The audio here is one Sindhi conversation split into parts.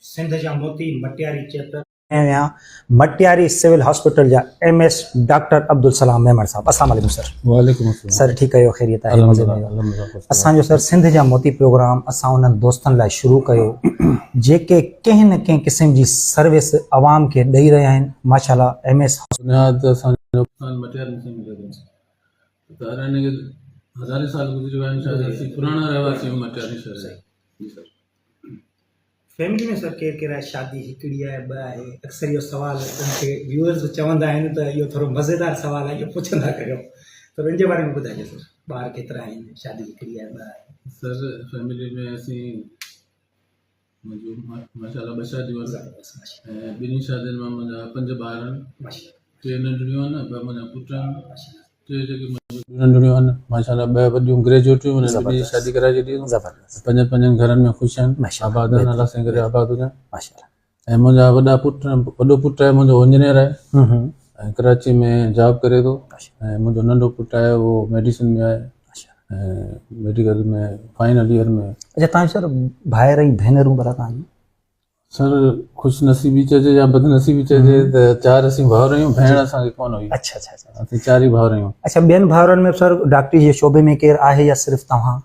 سنڌ جا موتي مٽياري چيپٽر. آهيان مٽياري سول هاسپيٽل جا M S doctor Abdul Salam Memon صاحب السلام عليڪم سر. وعليڪم السلام. سر ٺيڪ آهيو خيريت آهي مزي ۾ آهيو. اسان جو سر سنڌ جا موتي پروگرام اسان انهن دوستن لاء شروع ڪيو جيڪي ڪنهن نه ڪنهن قسم جي سروس عوام کي ڏئي رهيا آهن ماشاءالله ايم ايس. بنياد اسان جو پاڪستان مٽياري سان مليل آهي ته هر هن کي هزارين سال گذري ويا آهن شايد اسين پراڻا رهواسي آهيون مٽياري شهر جا جي سر. فيملي ۾ سر ڪير ڪير آهي شادي هڪڙي آهي ٻه آهي اڪثر اهو سوال مون کي ويوئرز به چوندا آهن ته اهو ٿورو مزيدار سوال آهي اهو پڇندا ڪريو ٿورو ان جي باري ۾ ٻڌائجو سر ٻار ڪيترا آهن شادي هڪڙي آهي ٻه آهي. سر فيملي ۾ اسين منهنجون ماشاء الله ٻه شاديون آهن ۽ ٻنهي شادين مان منهنجا پنج ٻار آهن ٽي ننڍڙيون آهن ٻه منهنجا پٽ آهن ٽي جيڪي منهنجون ننڍڙيون آهن ماشاء الله ٻه وڏيون گريجوئيٽ هيون انهن ٻنهي جي شادي ڪرائي ڇڏي اٿم پنجن پنجن گهرن ۾ خوش آهن آباد آهن الله سائين ڪري آباد هجن ۽ منهنجا وڏا پٽ وڏو پٽ آهي منهنجو انجنيئر آهي ۽ ڪراچي ۾ جاب ڪري ٿو ۽ منهنجو ننڍو پٽ آهي اهو ميڊيسن ۾ آهي ۽ ميڊيڪل ۾ فائنل ايئر ۾. اچا تان سر ڀائر ۽ ڀينرون ڀلا تان جون. سر خوش نصيبي چئجي يا بد نصيبي چئجي ته چار اسين ڀائر آهيون ڀيڻ اسان کي ڪونه هئي. اچھا اچھا اچھا اسين چار ئي ڀائر آهيون. اچھا ٻين ڀائرن ۾ سر ڊاڪٽري جي شعبي ۾ ڪير آهي يا صرف توهان؟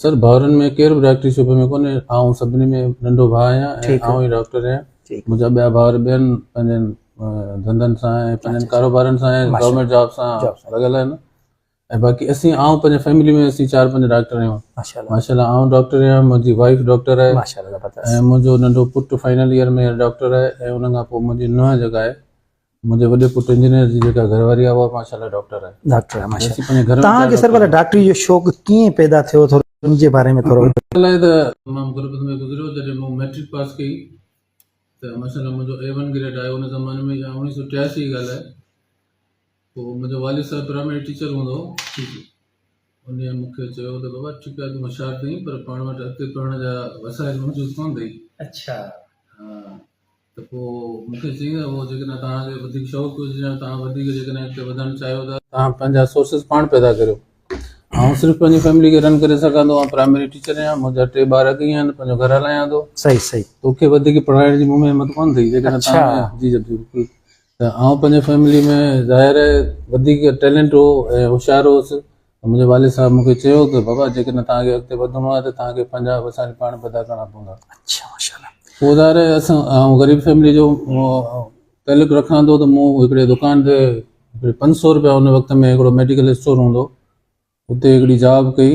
سر ڀائرن ۾ ڪير به ڊاڪٽري شعبي ۾ ڪونهي آئون سڀني ۾ ننڍو ڀاء آهيان ۽ آئون ئي ڊاڪٽر آهيان منهنجا ٻيا ڀائر ٻين پنهنجن ڌنڌن سان ۽ پنهنجن ڪاروبارن سان ۽ گورنمينٽ جاب سان لڳل آهن ۽ باقي اسين آئون پنهنجي فيملي ۾ اسين چار پنج ڊاڪٽر آهيون ماشاءالله آئون ڊاڪٽر آهيان منهنجي وائيف ڊاڪٽر آهي ۽ منهنجو ننڍو پٽ فائنل ايئر ۾ ڊاڪٽر آهي ۽ ان کان پوء منهنجي نونهن جيڪا آهي منهنجي وڏي پٽ انجنيئر جي جيڪا گهر واري آهي اها ماشاءالله ڊاڪٽر آهي. ڊاڪٽر آهي ماشاءالله. توهان کي سر ڀلا ڊاڪٽري جو شوق ڪيئن پيدا ٿيو ٿورو ان جي باري ۾ ٿورو. ڳالهه آهي ته تمام غربت ۾ گذريو جڏهن مون مئٽرڪ پاس ڪئي ته ماشاءالله منهنجو اي ون گريڊ آيو ان زماني ۾ اها اوڻيهه سو ٽياسي جي ڳالهه آهي پوء منهنجو والد صاحب پرائمري ٽيچر هوندو هو انهي مون کي چيو ته بابا ٺيڪ آهي تون هوشيار اٿئين پر پاڻ وٽ اڳتي پڙهڻ جا وسائل موجود ڪونه اٿئي. اڇا. ها ته پوء مون کي چيائين ته اهو جيڪڏهن توهان کي وڌيڪ شوق هجي يا توهان وڌيڪ جيڪڏهن اڳتي وڌڻ چاهيو ته توهان پنهنجا سورسز پاڻ پيدا ڪريو. آئون صرف پنهنجي فيملي کي رن ڪري سگهان ٿو. آئون پرائمري ٽيچر آهيان، منهنجا ٽي ٻار اڳ ئي آهن، پنهنجو گهر هلايان ٿو. صحيح صحيح. توکي وڌيڪ پڙهائڻ جي مون ۾ همت ڪونه ٿي جيڪڏهن توهان جي جي بلڪل ته آئون پنهنجي فيملي ۾ ظاهر آهي وڌيڪ ٽيلنٽ هو ۽ هوشيار هوس ته منهنجي والد صاحب مون کي چيو ته بابا جيڪڏهن توهان کي اڳتي وڌڻو آهي ته توهان کي پنهنجا وسائل پاڻ پيدا ڪرڻا پوندا. اڇا ماشاءالله. پوء ظاهر آهي اسان آئون غريب فيملي جو تعلق رکان ٿو ته مون هڪڙي دڪان تي هڪڙي 500 روپيا ان وقت ۾ هڪڙو ميڊيڪل اسٽور هوندو اتي هڪڙي جاب ڪئي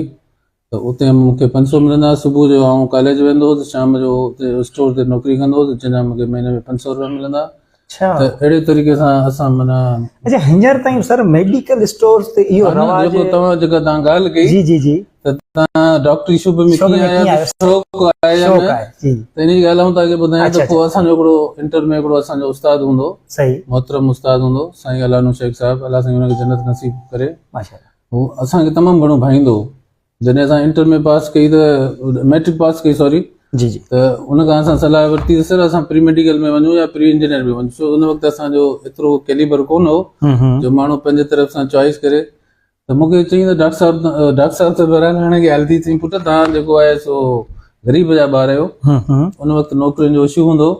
ته اتي مون کي 500 ملندا هئا. صبح جو آئون ڪاليج ويندو هوس، شام جو اتي اسٽور تي نوڪري ڪندو هوس، جنهن جا مون کي مهيني ۾ 500 روپيا ملندا هئا. ته اهڙي طريقي سان اسان معنيٰ. اڇا هينئر تائين سر ميڊيڪل اسٽورز تي اهو رواج. جيڪو توهان جيڪا توهان ڳالهه ڪئي. جي جي جي. ته توهان ڊاڪٽري شعبي ۾ ڪيئن آيا ته شوق آهي يا نه ته ان جي ڳالهه آئون توهان کي ٻڌايان ته پوء اسان جو هڪڙو انٽر ۾ هڪڙو اسان جو استاد هوندو هو. محترم استاد هوندو هو سائين الله نو شيخ صاحب الله سائين ان کي جنت نصيب ڪري. هو اسان کي تمام گهڻو ڀائيندو هو. جڏهن اسان انٽر ۾ پاس ڪئي ته ميٽرڪ پاس ڪئي سوري جي جي ته ان کان اسان صلاح ورتي ته سر اسان پري ميڊيڪل ۾ وڃون يا پري انجنيئر ۾ وڃون ڇو ان وقت اسان جو ايترو ڪيليبر ڪونه هو جو ماڻهو پنهنجي طرف سان چوائس ڪري ته مون کي چيائين ته ڊاڪٽر صاحب ڊاڪٽر صاحب ته بهرحال هاڻي ڳالهه ٿي چيائين پٽ توهان جيڪو آهي سو غريب جا ٻار آهيو ان وقت نوڪرين جو اشو هوندو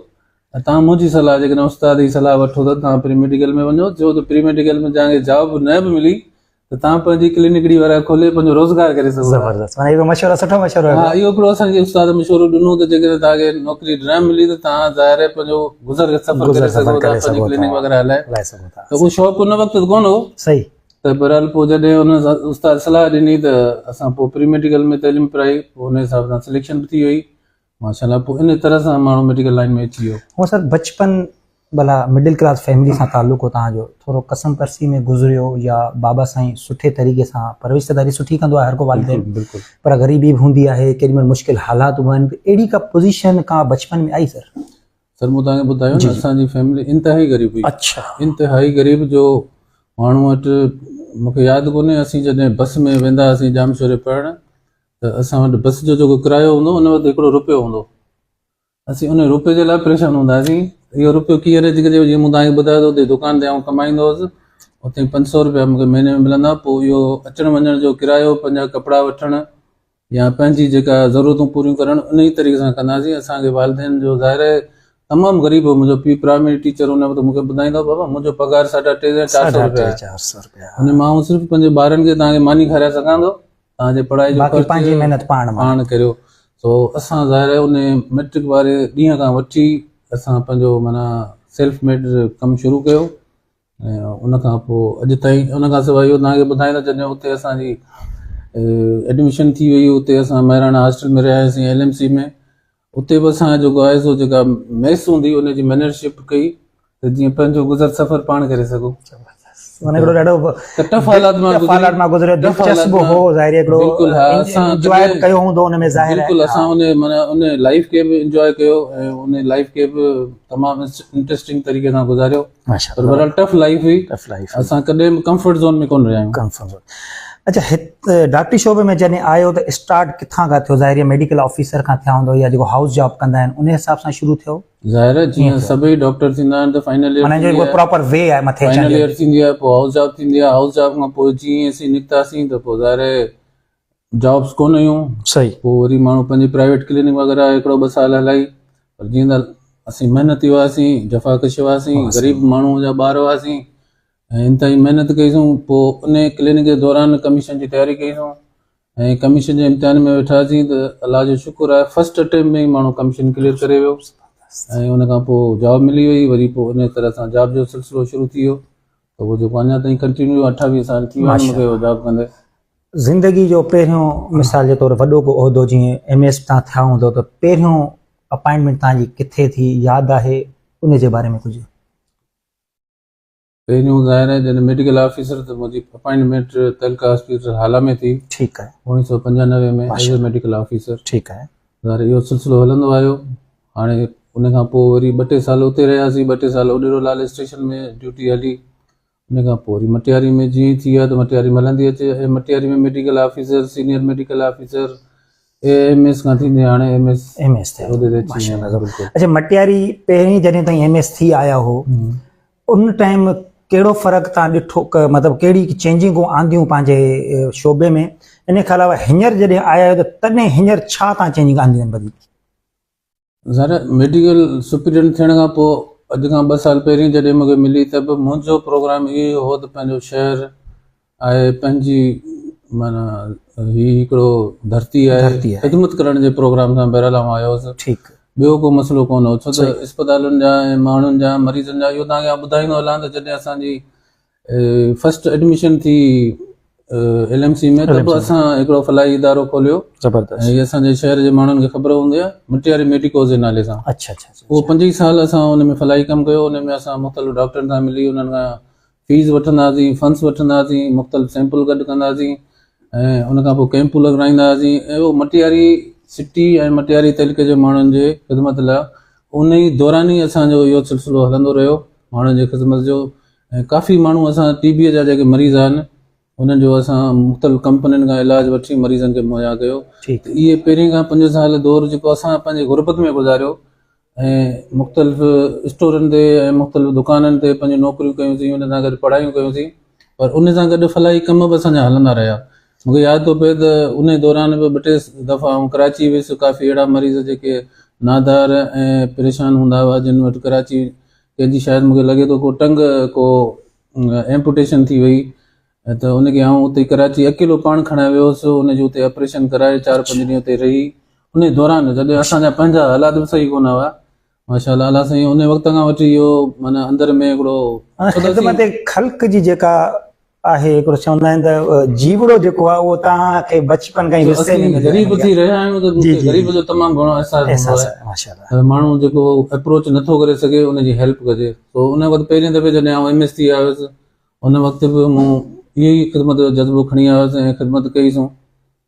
۽ توهان منهنجي صلاح جيڪڏهن استاد جي صلاح وٺو ته توهان پري ميڊيڪل ۾ وڃو ڇو ته پري ميڊيڪل ۾ توهان کي جاب نه به ملي ته توهان پنهنجي ڪلينڪڙي وغيره کولي پنهنجو روزگار ڪري سگهو ٿا. زبردست معنيٰ اهو مشورو سٺو مشورو ها اهو هڪڙو اسان کي استاد مشورو ڏنو ته جيڪڏهن توهان کي نوڪري نه ملي ته توهان ظاهر آهي پنهنجو گذر سفر ڪري سگهو ٿا پنهنجي ڪلينڪ وغيره هلائي ته اهو شوق ان وقت ڪونه هو. صحيح. ته بهرحال پوء جڏهن ان استاد صلاح ڏني ته اسان پوء پري ميڊيڪل ۾ تعليم پرائي پوء ان حساب سان سليڪشن به ٿي وئي ماشاءالله پوء ان طرح سان ماڻهو ميڊيڪل لائن ۾ اچي ويو. هو سر بچپن ڀلا مڊل ڪلاس فيملي سان تعلق هو توهان جو ٿورو قسم پرسي ۾ گذريو يا بابا سائين سٺي طريقي سان پرورش ته ڏاڍي سٺي ڪندو آهي هر ڪو والدين بلڪل پر غريبي به هوندي آهي ڪيڏي مهل مشڪل حالات هوندا آهن ته اهڙي ڪا پوزيشن ڪا بچپن ۾ آئي سر؟ سر مون توهان کي ٻڌايو نه اسان جي فيملي انتهائي غريب هئي. اڇا. انتهائي غريب جو ماڻهو وٽ مون کي ياد ڪونهي اسين جڏهن بس ۾ ويندا هئاسين ڄامشوري پڙهڻ ته اسان وٽ بس جو جيڪو ڪرايو هوندو ان وقت هڪڙو روپيو هوندو اسين ان روپئي جي لاء پريشان هوندا هئاسين اهو روپيو ڪيئن ارينج ڪجي جيئن مون توهان کي ٻڌايو ته اتي دڪان تي آئون ڪمائيندو هوس اتي 500 روپيا مون کي مهيني ۾ ملندا پوء اهو اچڻ وڃڻ جو ڪرايو پنهنجا ڪپڙا وٺڻ يا پنهنجي جيڪا ضرورتون پوريون ڪرڻ ان ئي طريقي سان ڪنداسين. اسان کي والدين جو ظاهر آهي تمام غريب هو منهنجو پيء پرائمري ٽيچر ان وقت مون کي ٻڌائيندو هو بابا منهنجو پگهار ساڍا ٽي يا چار سو روپيا آهي ان مان آئون صرف پنهنجي ٻارن کي توهان کي ماني کارائي سگهان ٿو توهان جي پڙهائي جو باقي پنهنجي محنت پاڻ پاڻ ڪريو. سو اسان ظاهر آهي ان ميٽرڪ واري ڏينهن کان وٺي اسان پنهنجو معنيٰ سيلف ميڊ ڪم شروع ڪيو ۽ ان کان پوء اڄ تائين. ان کان سواء اهو توهان کي ٻڌايان ته جڏهن اتي اسان جي ايڊميشن ٿي وئي اتي اسان مهراڻ هاسٽل ۾ رهياسين ايل ايم سي ۾ اتي به اسان جيڪو آهي سو جيڪا ميس هوندي ان جي مئنيجرشپ ڪئي ته جيئن پنهنجو گذر سفر پاڻ ڪري سگهون. معنيٰ هڪڙو ڏاڍو ته ٽف حالات مان ٽف حالات مان گذريو، دلچسپ هو ظاهر هڪڙو بلڪل ها اسان انجواء به ڪيو هوندو ان ۾ ظاهر آهي. بلڪل اسان ان معنيٰ ان لائيف کي به انجواء ڪيو ۽ ان لائيف کي به تمام انٽريسٽنگ طريقي سان گذاريو. پر بهرحال ٽف لائيف هئي، ٽف لائيف اسان ڪڏهن به ڪمفرٽ زون ۾ ڪونه رهيا آهيون. Comfort zone. اچها هت ڊاڪٽري شعبي ۾ جڏهن آيو ته اسٽارٽ ڪٿان کان ٿيو؟ ظاهر آهي ميڊيڪل آفيسر کان ٿيا هوندو يا جيڪو هائوس جاب ڪندا آهن ان حساب سان شروع ٿيو؟ ظاهر آهي جيئن سڀئي ڊاڪٽر ٿيندا آهن ته فائنل ايئر معنيٰ جو هڪ پراپر وي آهي مٿي اچڻ جو. فائنل ايئر ٿيندي آهي پوء هائوس جاب ٿيندي آهي، هائوس جاب کان پوء جيئن اسين نڪتاسين ته پوء ظاهر آهي جابس ڪونه هيون. پوء وري ماڻهو پنهنجي پرائيويٽ ڪلينڪ وغيره هڪڙو ٻه سال هلائي. پر جيئن ته اسين محنتي هئاسين، جفاڪش هئاسين، غريب ماڻهو جا ٻار هئاسين ۽ انتهائي محنت ڪئيسون. پوء ان ڪلينڪ جي دوران ڪميشن جي تياري ڪئيسون ۽ ڪميشن جي امتحان ۾ ويٺاسين ته الله جو شڪر آهي فرسٽ اٽيمپٽ ۾ ئي ماڻهو ڪميشن ڪليئر ڪري ويو ۽ ان کان پوء جاب ملي وئي. وري پوء ان طرح سان جاب جو سلسلو شروع ٿي ويو ته اهو جيڪو اڃا تائين ڪنٽينيو 28 سال ٿي ويا آهن مون کي اهو جاب ڪندي. زندگي جو پهريون مثال جي طور وڏو ڪو عهدو جيئن ايم ايس تان ٿيا هوندو ته پهريون اپائنٽمينٽ تان جي ڪٿي ٿي ياد آهي ان جي باري ۾ ڪجهه. پهريون ظاهر آهي جڏهن ميڊيڪل آفيسر ته منهنجي اپائنٽمينٽ تعلقه هاسپيٽل هالا ۾ ٿي. ٺيڪ آهي. 1995 ۾ ايز اي ميڊيڪل آفيسر. ٺيڪ آهي. ظاهر اهو سلسلو هلندو آيو. هاڻي ان کان پوء وري ٻه ٽي سال اتي رهياسين، ٻه ٽي سال اڏيرو لال اسٽيشن ۾ ڊيوٽي هلي. ان کان پوء وري مٽياري ۾ جيئن ئي ٿي ويا ته مٽياري ۾ هلندي اچي ۽ Matiari ۾ medical officer, senior medical officer, A M S کان ٿيندي هاڻي ايم ايس ايم ايس ٿيا عهدي تي اچي ويا آهن. بلڪل. اچها مٽياري پهرين جڏهن تائين ايم ايس ٿي آيا هو ان ٽائيم ڪهڙو فرق تان ڏٺو مطلب ڪهڙي چينجنگون آنديون پنهنجي شعبي ۾ ان کان علاوه هينئر جڏهن آيا آهيو ته تڏهن هينئر ڇا تان چينجنگ آنديون آهن وڌيڪ؟ ظاهر ميڊيڪل سپريڊنٽ ٿيڻ کان پوء اڄ کان ٻه سال پهرين جڏهن مون کي ملي ته به منهنجو پروگرام اهو هو ته پنهنجو شهر آهي پنهنجي معنيٰ هي هڪڙو ڌرتي آهي خدمت ڪرڻ جي پروگرام سان بهرحال آئون آيو هوس ٺيڪ ٻيو ڪو مسئلو ڪونه هو ڇو ته اسپتالن جا ۽ ماڻهن جا مريضن جا اهو توهان کي آئون ٻڌائيندو هلان ته جڏهن اسان جي فرسٽ ايڊميشن ٿي ايل ايم سي ۾ ته به اسان هڪڙو فلاحي ادارو کوليو زبردست ۽ اسان جي شهر جي ماڻهن کي خبر هوندي آهي مٽياري ميڊيڪوز جي نالي سان. اچھا اچھا اهو پنج ئي سال اسان ان ۾ فلاحي ڪم ڪيو. ان ۾ اسان مختلف ڊاڪٽرن سان ملي انهن کان فيس وٺندا هئاسين، فنڊس وٺندا هئاسين، مختلف سيمپل گڏ ڪندا هئاسين ۽ ان کان پوء ڪيمپون لڳرائيندا هئاسين ۽ اهو مٽياري سٽي ۽ مٽياري تعلقي جي ماڻهن جي خدمت لاء ان ئي دوران ئي اسان جو اهو سلسلو هلندو رهيو ماڻهن جي خدمت جو ۽ ڪافي ماڻهو اسان ٽي بي جا جيڪي مريض آهن انهن جو اسان مختلف ڪمپنين کان علاج وٺي مريضن کي مهيا ڪيو. ٺيڪ. اهي پهرين کان پنج سال دور جيڪو اسان پنهنجي غربت ۾ گذاريو ۽ مختلف اسٽورن تي ۽ مختلف دڪانن تي پنهنجون نوڪريون ڪيون سين ان سان گڏ پڙهايون ڪيون سين پر ان سان گڏ فلاحي ڪم به اسان جا هلندا رهيا. مون کي ياد ٿو پئي ته ان دوران به ٻه ٽي دفعا آئون ڪراچي ويس ڪافي اهڙا مريض جيڪي نادار ۽ پريشان هوندا هئا جن وٽ ڪراچي ڪنهن جي شايد مون کي لڳي ٿو ڪو ٽنگ ڪو ايمپوٽيشن ٿي وئي ته ان کي آئون اتي ڪراچي اڪيلو پاڻ کڻائي ويو هوس ان جو اتي آپريشن ڪرائي چار پنج ڏينهن اتي رهي ان دوران جڏهن اسان جا پنهنجا حالات به صحيح ڪونه هئا ماشاء الله الله سائين ان وقت کان وٺي اهو معنيٰ اندر ۾ هڪڙو خدمت خلق جي جيڪا آهي هڪڙو چوندا آهن ته جيوڙو جيڪو آهي اهو توهان کي بچپن کان ئي ورثي ۾ مليو غريب ٿي رهيا آهيون ته مون کي غريب جو تمام گهڻو احساس هوندو آهي ماشاءالله ماڻهو جيڪو اپروچ نٿو ڪري سگهي ان جي هيلپ ڪجي سو ان وقت پهرين دفعي جڏهن آئون ايم ايس ٿي آيو هيس ان وقت به مون اهو ئي خدمت جو جذبو کڻي آيو هيس ۽ خدمت ڪئي سون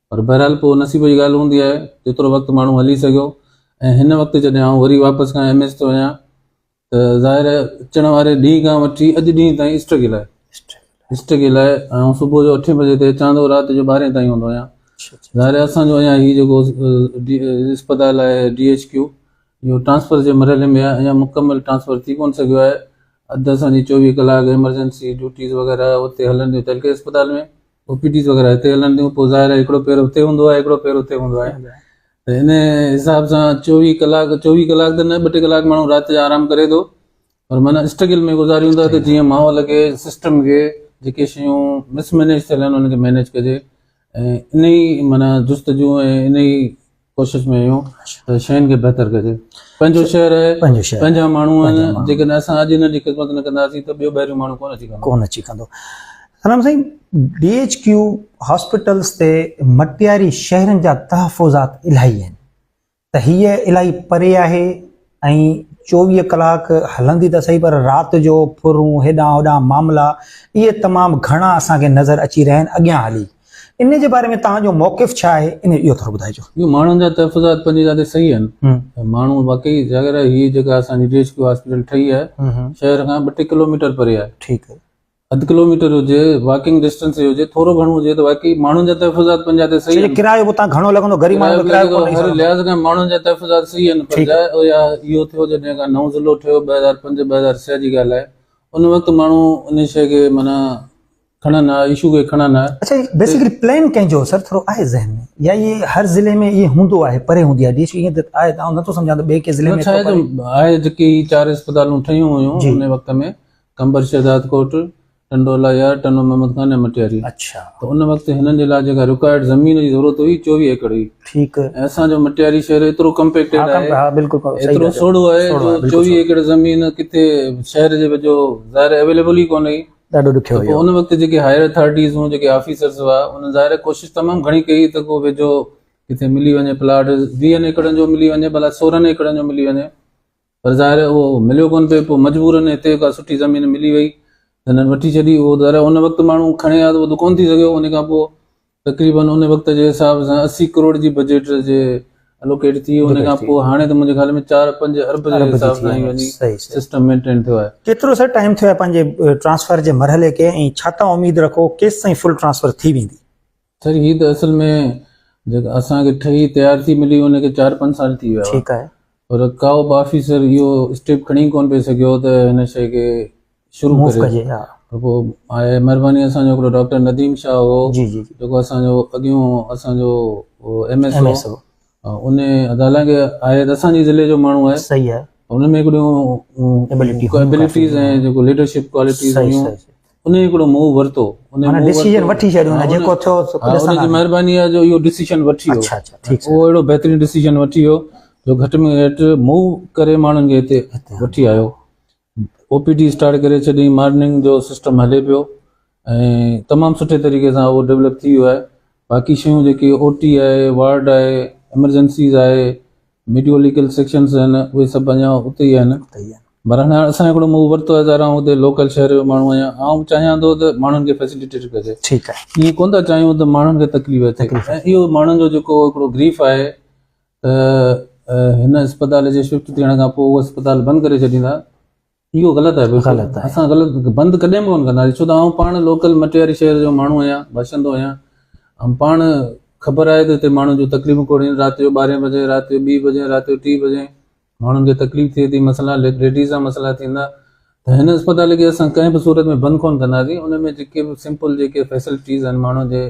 پر بهرحال پوء نصيب جي ڳالهه هوندي آهي جيترو وقت ماڻهو هلي سگهيو ۽ هن وقت جڏهن آئون وري واپس کان ايم ايس ٿيو آهيان ته ظاهر آهي اچڻ واري ڏينهن کان وٺي اڄ ڏينهن تائين اسٽرگل آهي اسٽرگل آهي آئون صبح جو اٺين بجي تي اچان ٿو رات جو ٻارهين تائين هوندو آهيان ظاهر آهي اسان جو اڃا هي جيڪو اسپتال آهي ڊي ايڇ ڪيو اهو ٽرانسفر جي مرحلي ۾ آهي اڃا مڪمل ٽرانسفر ٿي ڪونه سگهيو آهي اڌ اسان جي 24 ڪلاڪ ايمرجنسي ڊيوٽيز وغيره اتي هلن ٿيون تعلقي اسپتال ۾. او پي ڊيز وغيره هتي هلن ٿيون پوء ظاهر آهي هڪڙو پير هتي هوندو آهي هڪڙو پير هتي هوندو آهي ته ان حساب سان 24 ڪلاڪ 24 ڪلاڪ ته نه ٻه ٽي ڪلاڪ ماڻهو رات جا آرام ڪري ٿو پر معنيٰ اسٽرگل ۾ گذاريون ٿا ته جيئن ماحول کي سسٽم کي جيڪي شيون مس مينيج ٿيل آهن انهن کي مينيج ڪجي ۽ ان ئي معنيٰ جستجو ۽ ان ئي ڪوشش ۾ آهيون ته شين کي بهتر ڪجي پنهنجو شهر آهي پنهنجو شهر پنهنجا ماڻهو آهن جيڪڏهن اسان اڄ انهن جي خدمت نه ڪنداسين ته ٻيو ٻاهريون ماڻهو ڪونه اچي ڪندو ڪونه اچي ڪندو سلام سائين ڊي ايڇ ڪيو هاسپيٽلز تي مٽياري شهرن جا تحفظات الاهي آهن ته هيء الاهي پري آهي ۽ 24 ڪلاڪ هلندي ته سهي پر رات جو ڦرون هيڏانهن هوڏانهن معاملا اهي تمام گهڻا اسان کي نظر اچي رهيا آهن اڳيان هلي ان جي باري ۾ توهان جو موقف ڇا آهي ان اهو ٿورو ٻڌائجو. اهو ماڻهن جا تحفظات پنهنجي جاء تي صحيح آهن ماڻهو واقعي ظاهر آهي هي جيڪا اسان جي ڊي ايڇ ڪيو هاسپيٽل ٺهي آهي شهر کان ٻه ٽي ڪلوميٽر پري آهي ٺيڪ آهي اڌ ڪلوميٽر هجي واڪنگ ڊسٽنس تي هجي ٿورو گهڻو هجي ته واقعي ماڻهن جا تحفظات پنهنجا تي صحيح آهن ڪرايو به تان گهڻو لڳندو غريب ماڻهو ڪرايو ڪونه هر لحاظ کان ماڻهن جا تحفظات صحيح آهن پر اها اهو ٿيو جڏهن کان نئون ضلعو ٺهيو 2005 2006 جي ڳالهه آهي ان وقت ماڻهو ان شيء کي معنيٰ کڻن ها اشو کي کڻن ها اچھا بيسيڪلي پلان ڪنهن جو سر ٿورو آهي ذهن ۾ يا اهي هر ضلعي ۾ اهي هوندو آهي پري هوندي آهي ڊي ايڇ ائين ته آهي آئون نٿو سمجهان ته ٻئي ڪنهن ضلعي ۾ ڇا آهي جيڪي چار اسپتالون ٺهيون هيون ان وقت ۾ قمبر شهدادڪوٽ، ٽنڊو الله يار، ٽنڊو محمد خان ۽ مٽياري. اڇا. ته ان وقت هنن جي لاء جيڪا رڪوائرڊ زمين جي ضرورت هئي 24 ايڪڙ هئي. ٺيڪ. ۽ اسان جو مٽياري شهر ايترو ڪمپيڪٽيڊ آهي. ها بلڪل ايترو سوڙهو آهي جو 24 ايڪڙ زمين ڪٿي شهر جي ويجهو ظاهر اويليبل ئي ڪونه هئي. ڏاڍو ڏکيو هيو. پوء ان وقت جيڪي هائر اٿارٽيز هيون جيڪي آفيسرز هئا انهن ظاهر ڪوشش تمام گهڻي ڪئي ته ڪو ويجهو ڪٿي ملي وڃي پلاٽ 20 ايڪڙن جو ملي وڃي ڀلا 16 ايڪڙن جو ملي وڃي. پر ظاهر آهي اهو مليو ڪونه پئي پوء مجبورن هتي ڪا سٺي زمين ملي وئي ته هنن وٺي ڇڏي اهو ظاهر آهي ان وقت ماڻهو کڻي ها ته اهو ته ڪونه ٿي سگهيو ان کان پوء تقريبن ان وقت جي حساب سان 80 ڪروڙ جي بجيٽ جي الوڪيٽ ٿي ان کان پوء هاڻي ته منهنجي خيال ۾ 4 5 ارب جي حساب سان ئي وڃي سسٽم مينٽين ٿيو آهي. ڪيترو سر ٽائيم ٿيو آهي پنهنجي ٽرانسفر جي مرحلي کي ۽ ڇا تان اميد رکو ڪيستائين فل ٽرانسفر ٿي ويندي؟ سر هي ته اصل ۾ جيڪا اسان کي ٺهي تيار ٿي ملي ان کي 4 5 سال ٿي ويا ٺيڪ آهي پر ڪو به آفيسر اهو اسٽيپ کڻي ڪون پئي سگهيو ته هن شيء کي شروع ڪري ها پوء آهي مهرباني اسان جو هڪڙو ڊاڪٽر نديم شاهه هو جي جي جيڪو اسان جو اڳيون اسان جو ايم ايس هو ان حالانڪه آهي ته اسان جي ضلعي جو ماڻهو آهي صحيح آهي ان ۾ هڪڙيون ايبلٽيز ۽ جيڪو ليڊرشپ ڪوالٽيز هيون ان هڪڙو موو ورتو ان معنيٰ ڊسيزن وٺي ڇڏيو نه جيڪو ٿيو سو ها ان جي مهرباني آهي جو اهو ڊسيزن وٺي ويو اڇا اڇا ٺيڪ اهو اهڙو بهترين ڊسيزن وٺي ويو جو گهٽ ۾ گهٽ موو ڪري ماڻهن کي هتي وٺي آيو او پي ڊي اسٽارٽ ڪري ڇڏي مارننگ جو سسٽم هلي پيو ۽ تمام سٺي طريقي سان اهو ڊيولپ ٿي ويو آهي باقي شيون جيڪي او ٽي آهي وارڊ آهي ايمرجنسيز آهي ميڊيو ليگل سيڪشنز آهن اهي سڀ اڃا اتي ئي آهن پر هاڻي اسان هڪڙو موو ورتو آهي ظاهر آئون اتي لوڪل شهر جو ماڻهو آهيان آئون چاهيان ٿو ته ماڻهن کي فيسليٽيٽ ڪجي ٺيڪ آهي ائين ڪونه ٿا چاهيون ته ماڻهن کي تڪليف اچي ۽ اهو ماڻهن جو جيڪو هڪڙو گريف آهي ته هن اسپتال جي شفٽ ٿيڻ کان پوء اهو اسپتال بند ڪري ڇڏيندا اهو غلط آهي بلڪل غلط آهي. اسان غلط بند ڪڏهن به ڪونه ڪنداسين ڇو ته آئون پاڻ لوڪل مٽياري شهر جو ماڻهو آهيان باشندو آهيان ۽ پاڻ خبر آهي ته هتي ماڻهن جون تڪليفون ڪوڙ آهن رات جو ٻارهين بجي رات جو ٻي بجي رات جو ٽي بجي ماڻهن کي تڪليف ٿئي ٿي مسئلا ليڊيز جا مسئلا ٿيندا ته هن اسپتال کي اسان ڪنهن به صورت ۾ بند ڪونه ڪنداسين ان ۾ جيڪي به سمپل جيڪي فيسلٽيز آهن ماڻهن جي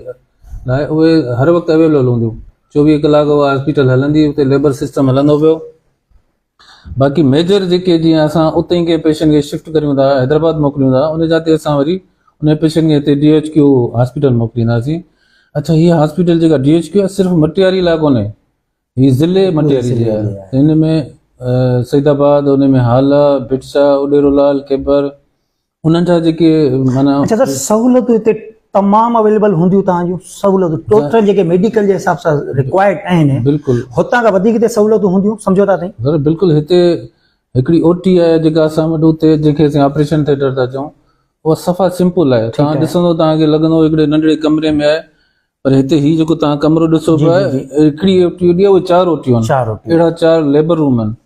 لاء اهي هر وقت اويليبل هونديون 24 ڪلاڪ اها هاسپيٽل هلندي اتي ليبر سسٽم هلندو پيو باقي ميجر جيڪي جيئن اسان اتي ئي ڪنهن پيشنٽ کي شفٽ ڪريون ٿا حيدرآباد موڪليون ٿا ان جا تي اسان وري ان پيشنٽ کي هتي ڊي ايڇ ڪيو هاسپيٽل موڪلينداسين اڇا هي هاسپيٽل جيڪا ڊي ايڇ ڪيو آهي صرف مٽياري لاء ڪونهي هي ضلعي مٽياري جي آهي هن ۾ سيد آباد ان ۾ هالا ڀٽ شاهه اڏيرو لال کيبر انهن جا جيڪي معنيٰ اچا سر سهولتون هتي تمام اويليبل هونديون توهان جون سهولتون ٽوٽل جيڪي ميڊيڪل جي حساب سان رڪوائرڊ آهن بلڪل هتان کان وڌيڪ هتي سهولتون هونديون سمجهو ٿا سائين سر بلڪل هتي هڪڙي او ٽي آهي جيڪا اسان وٽ اتي جنهن کي اسين آپريشن ٿيٽر ٿا چئون اها صفا سمپل آهي توهان ڏسندو توهان کي لڳندو هڪڙي ننڍڙي ڪمري ۾ آهي پر هتي هي جيڪو توهان ڪمرو ڏسو پيا هڪڙي او ٽي اهي چار او ٽيون آهن اهڙا چار ليبر روم آهن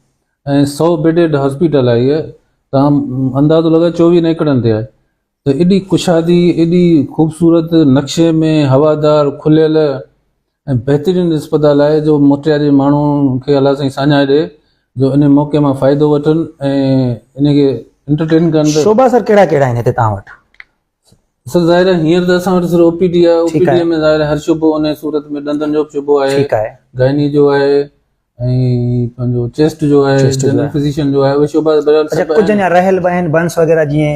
۽ سئو بيڊيڊ هاسپيٽل آهي هيء توهان اندازو لڳايو چوويهن ايڪڙن تي آهي ته ايڏي ڪشادي ايڏي خوبصورت نقشي ۾ هوادار کليل ۽ بهترين اسپتال آهي جو موٽياري ماڻهو کي الله سائين ساڃاهه ڏي جو ان موقعي مان فائدو وٺن ۽ ان کي انٽرٽين ڪن شعبا سر ڪهڙا ڪهڙا آهن هتي توهان وٽ؟ سر ظاهر آهي هينئر ته اسان وٽ سر او پي ڊي آهي او پي ڊي ۾ ظاهر آهي هر شعبو ان صورت ۾ ڏندن جو به شعبو آهي ٺيڪ آهي گائني جو آهي ۽ پنهنجو چيسٽ جو آهي جنرل فزيشن جو آهي اهي شعبا بهرحال اچها ڪجهه اڃا رهيل به آهن بنس وغيره جيئن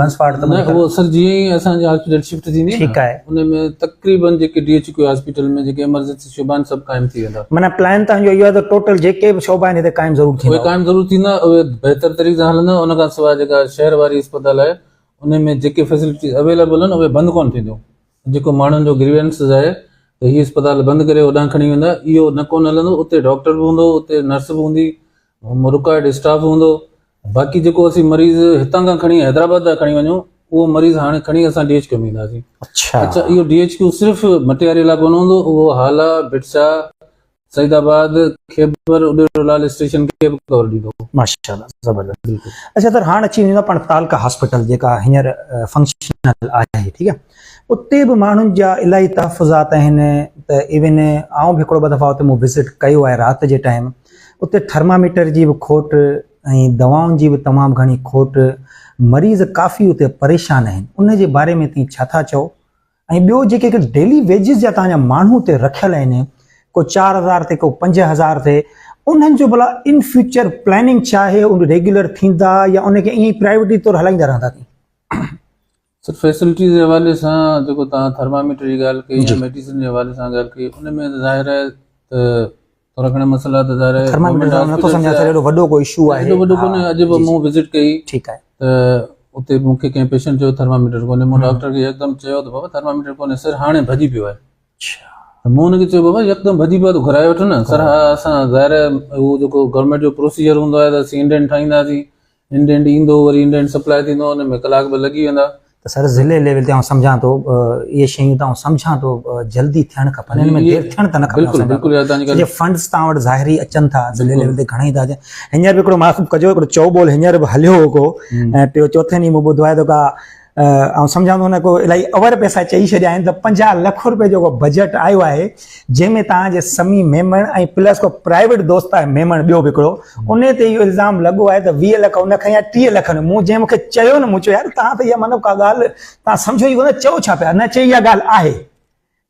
بنس وارڊ ته نه اهو سر جيئن ئي اسان جي هاسپيٽل شفٽ ٿيندي ٺيڪ آهي ان ۾ تقريبن جيڪي ڊي ايڇ ڪيو هاسپيٽل ۾ جيڪي ايمرجنسي شعبا آهن سڀ قائم ٿي ويندا معنيٰ پلان تهان جو اهو آهي ته ٽوٽل جيڪي به شعبا آهن هتي قائم ضرور ٿيندا اهي قائم ضرور ٿيندا اهي بهتر طريقي سان هلندا ان کان سواء جيڪا شهر واري اسپتال آهي ان ۾ جيڪي فيسلٽيز اويليبل آهن اهي بند ڪونه ٿينديون جيڪو ماڻهن جو گريوينسز آهي ته هي اسپتال بند ڪري هوڏانهن کڻي ويندا اهو نه ڪونه هلندو اتي ڊاڪٽر به هوندو اتي نرس به هوندي رڪوائرڊ اسٽاف هوندو باقي جيڪو اسين مريض هتان کان کڻي حيدرآباد تان کڻي وڃون اهو مريض هاڻي کڻي اسان ڊي ايڇ ڪيو ۾ اينداسين اڇا اڇا اهو ڊي ايڇ ڪيو صرف مٽياري لاء ڪونه هوندو اهو هالا ڀٽشاهه سعيد آباد خيبر اڏيرو لال اسٽيشن کي به ڪور ڏيندو. ماشاءالله زبردست بلڪل اچھا سر هاڻ اچي وڃون ٿا پاڻ تعلقه هاسپيٽل جيڪا هينئر فنڪشنل آهي ٺيڪ آهي اتي به ماڻهن جا الاهي تحفظات آهن ته ايون آئون به هڪڙو ٻه دفعا اتي مون وزٽ ڪيو آهي رات جي ٽائيم اتي ٿرماميٽر جي به کوٽ ۽ دوائن جي به تمام گهڻي کوٽ مريض ڪافي اتي پريشان آهن ان جي باري ۾ تين ڇا ٿا چئو ۽ ٻيو جيڪي هڪ ڊيلي ويجز جا توهان جا ماڻهو اتي رکيل آهن ڪو 4000 تي ڪو 5000 تي انهن جو ڀلا ان فيوچر پلاننگ ڇا آهي ان ريگيولر ٿيندا يا ان کي ائين ئي پرائيويٽ طور هلائيندا رهندا ٿي سر فيسلٽيز جي حوالي سان جيڪو توهان ٿرماميٽر جي ڳالهه ڪئي يا ميڊيسن جي حوالي سان ڳالهه ڪئي ان ۾ ظاهر آهي ته ٿورا گهڻا مسئلا ته ظاهر آهي ٿرماميٽر جو نٿو سمجهان سر ايڏو وڏو ڪو اشو آهي ايڏو وڏو ڪونهي اڄ به مون وزٽ ڪئي ٺيڪ آهي ته اتي مون کي ڪنهن پيشنٽ چيو ٿرماميٽر ڪونهي مون ڊاڪٽر کي يڪدم چيو ته بابا ٿرماميٽر ڪونهي سر هاڻي ڀڄي پيو آهي ته مون هن کي چيو بابا يڪدم ڀڄي پيو آهي ته گهرائي وٺ نه سر ها اسان ظاهر آهي هو جيڪو گورنمينٽ جو پروسيجر هوندو آهي ته اسين انڊين ٺاهينداسين انڊينٽ ايندو وري انڊينٽ سپلاء ٿيندو ان ۾ ڪلاڪ ٻه لڳي ويندا. ته سر ضلعي ليول تي آئون سمجهان ٿو اهي شيون ته آئون سمجهان ٿو جلدي ٿيڻ کپن ان ۾ دير ٿيڻ ته نه کپي بلڪل بلڪل يار تنهنجي ڳالهه فنڊز توهان وٽ ظاهري اچن ٿا ضلعي ليول تي گهڻا ئي ٿا اچن هينئر به هڪڙو معاف ڪجو هڪڙو چئو ٻول هينئر به هليو هو ڪو ۽ ٽيو چوٿين ڏينهن مون ٻڌو آهي ته ڪا آئون سمجهان ٿو هن ڪو الائي اوور پئسا چئي ڇڏيا آهن ته 50 لک روپيه جو ڪو بجيٽ آيو آهي جنهن ۾ توهان جي سمي ميمڻ ۽ پلس ڪو پرائيويٽ دوست آهي ميمڻ ٻيو به هڪڙو ان تي اهو الزام لڳو آهي ته 20 لک ان کنيا 30 لک ان مون جنهن مون کي چيو نه مون چيو يار توهان ته اها مطلب ڪا ڳالهه توهان سمجهو ئي ڪونه چئو ڇا پيا نه چئي اها ڳالهه آهي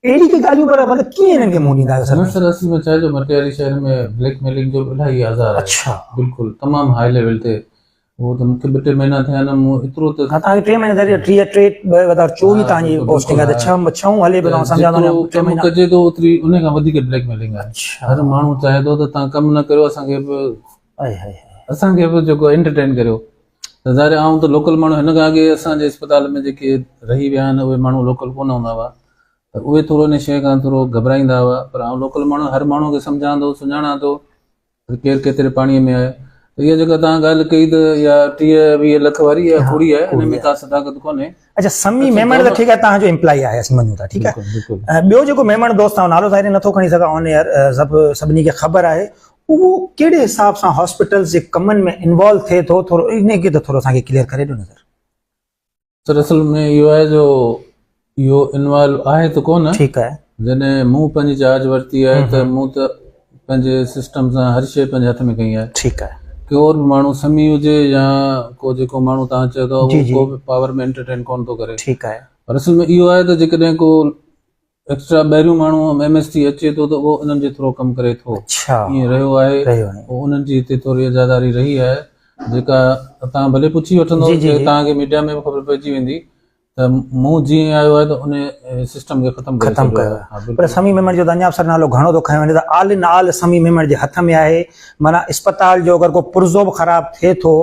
اهڙي ڪي ڳالهيون پر مطلب ڪيئن انهن کي منهن ڏيندا آهيو سر؟ نه سر اصل ۾ ڇا آهي جو مٽياري شهر ۾ بليڪ ميلنگ جو به الاهي آزار آهي اڇا بلڪل تمام هاء ليول تي اهو ته مونکي ٻه ٽي مهينا ٿيا آهن مون ايترو ته ها توهان کي ٽي مهينا ٿيا ٽيهه ٽي ٻه هزار چوويهه توهان جي پوسٽنگ آهي ته ڇهه ڇهون هلي پيو توهان سمجهان ٿو ٽي مهينا ڪجي ٿو اوتري ان کان وڌيڪ بليڪ ميلنگ آهي هر ماڻهو چاهي ٿو ته توهان ڪم نه ڪريو اسان کي به اسان کي به جيڪو انٽرٽين ڪريو ته ظاهر آئون ته لوڪل ماڻهو هن کان اڳي اسان جي اسپتال ۾ جيڪي رهي ويا آهن اهي ماڻهو لوڪل ڪونه هوندا هئا ته اهي ٿورو ان شيء کان ٿورو گهٻرائيندا هئا پر آئون لوڪل ماڻهو هر ماڻهو کي سمجهان ٿو سڃاڻان ٿو ته ڪير ڪيتري پاڻيء ۾ آهي ته اها جيڪا توهان ڳالهه ڪئي ته اها ٽيهه ويهه لک واري اها ڪوڙي آهي ان ۾ ڪا صداقت ڪونهي. اڇا سمي ميمڻ ته ٺيڪ آهي توهان جو امپلائي آهي اسين مڃون ٿا ٺيڪ آهي ٻيو جيڪو ميمڻ دوست آهي نالو ظاهر نٿو کڻي سگهان آن ايئر سڀ سڀني کي خبر آهي اهو ڪهڙي حساب سان هاسپيٽلز جي ڪمن ۾ انوالو ٿئي ٿو ٿورو انهي کي ته ٿورو اسان کي ڪليئر ڪري ڏيو نه سر. سر اصل ۾ اهو آهي جو اهو انوالو آهي ته ڪونه ٺيڪ آهي جڏهن مون پنهنجي چارج ورتي آهي ته مون ته پنهنجي سسٽم سان هر شيء پنهنجي هٿ ۾ ڪئي آهي ٺيڪ آهي ڪو به ماڻهو سمي هجي يا ڪو جيڪو ماڻهو توهان چئو ٿا اهو ڪو به پاور ۾ انٽرٽين ڪونه ٿو ڪري ٺيڪ آهي پر اصل ۾ اهو آهي ته جيڪڏهن ڪو ايڪسٽرا ٻاهريون ماڻهو ايم ايس ٽي اچي ٿو ته اهو انهن جي ٿرو ڪم ڪري ٿو. ائين رهيو آهي. پوء انهن جي هتي ٿوري اجازاري رهي آهي جيڪا توهان ڀلي پڇي وٺندو توهان کي ميڊيا ۾ به خبر پئجي ويندي ته مون جيئن ئي آيو آهي ته ان سسٽم کي ختم ڪري ختم ڪيو آهي. پر سميع ميمڻ جو ته اڃا به سر نالو گهڻو ٿو کنيو وڃي ته آل ان آل سميع ميمڻ جي هٿ ۾ آهي معنيٰ اسپتال جو اگر ڪو پرزو به خراب ٿئي ٿو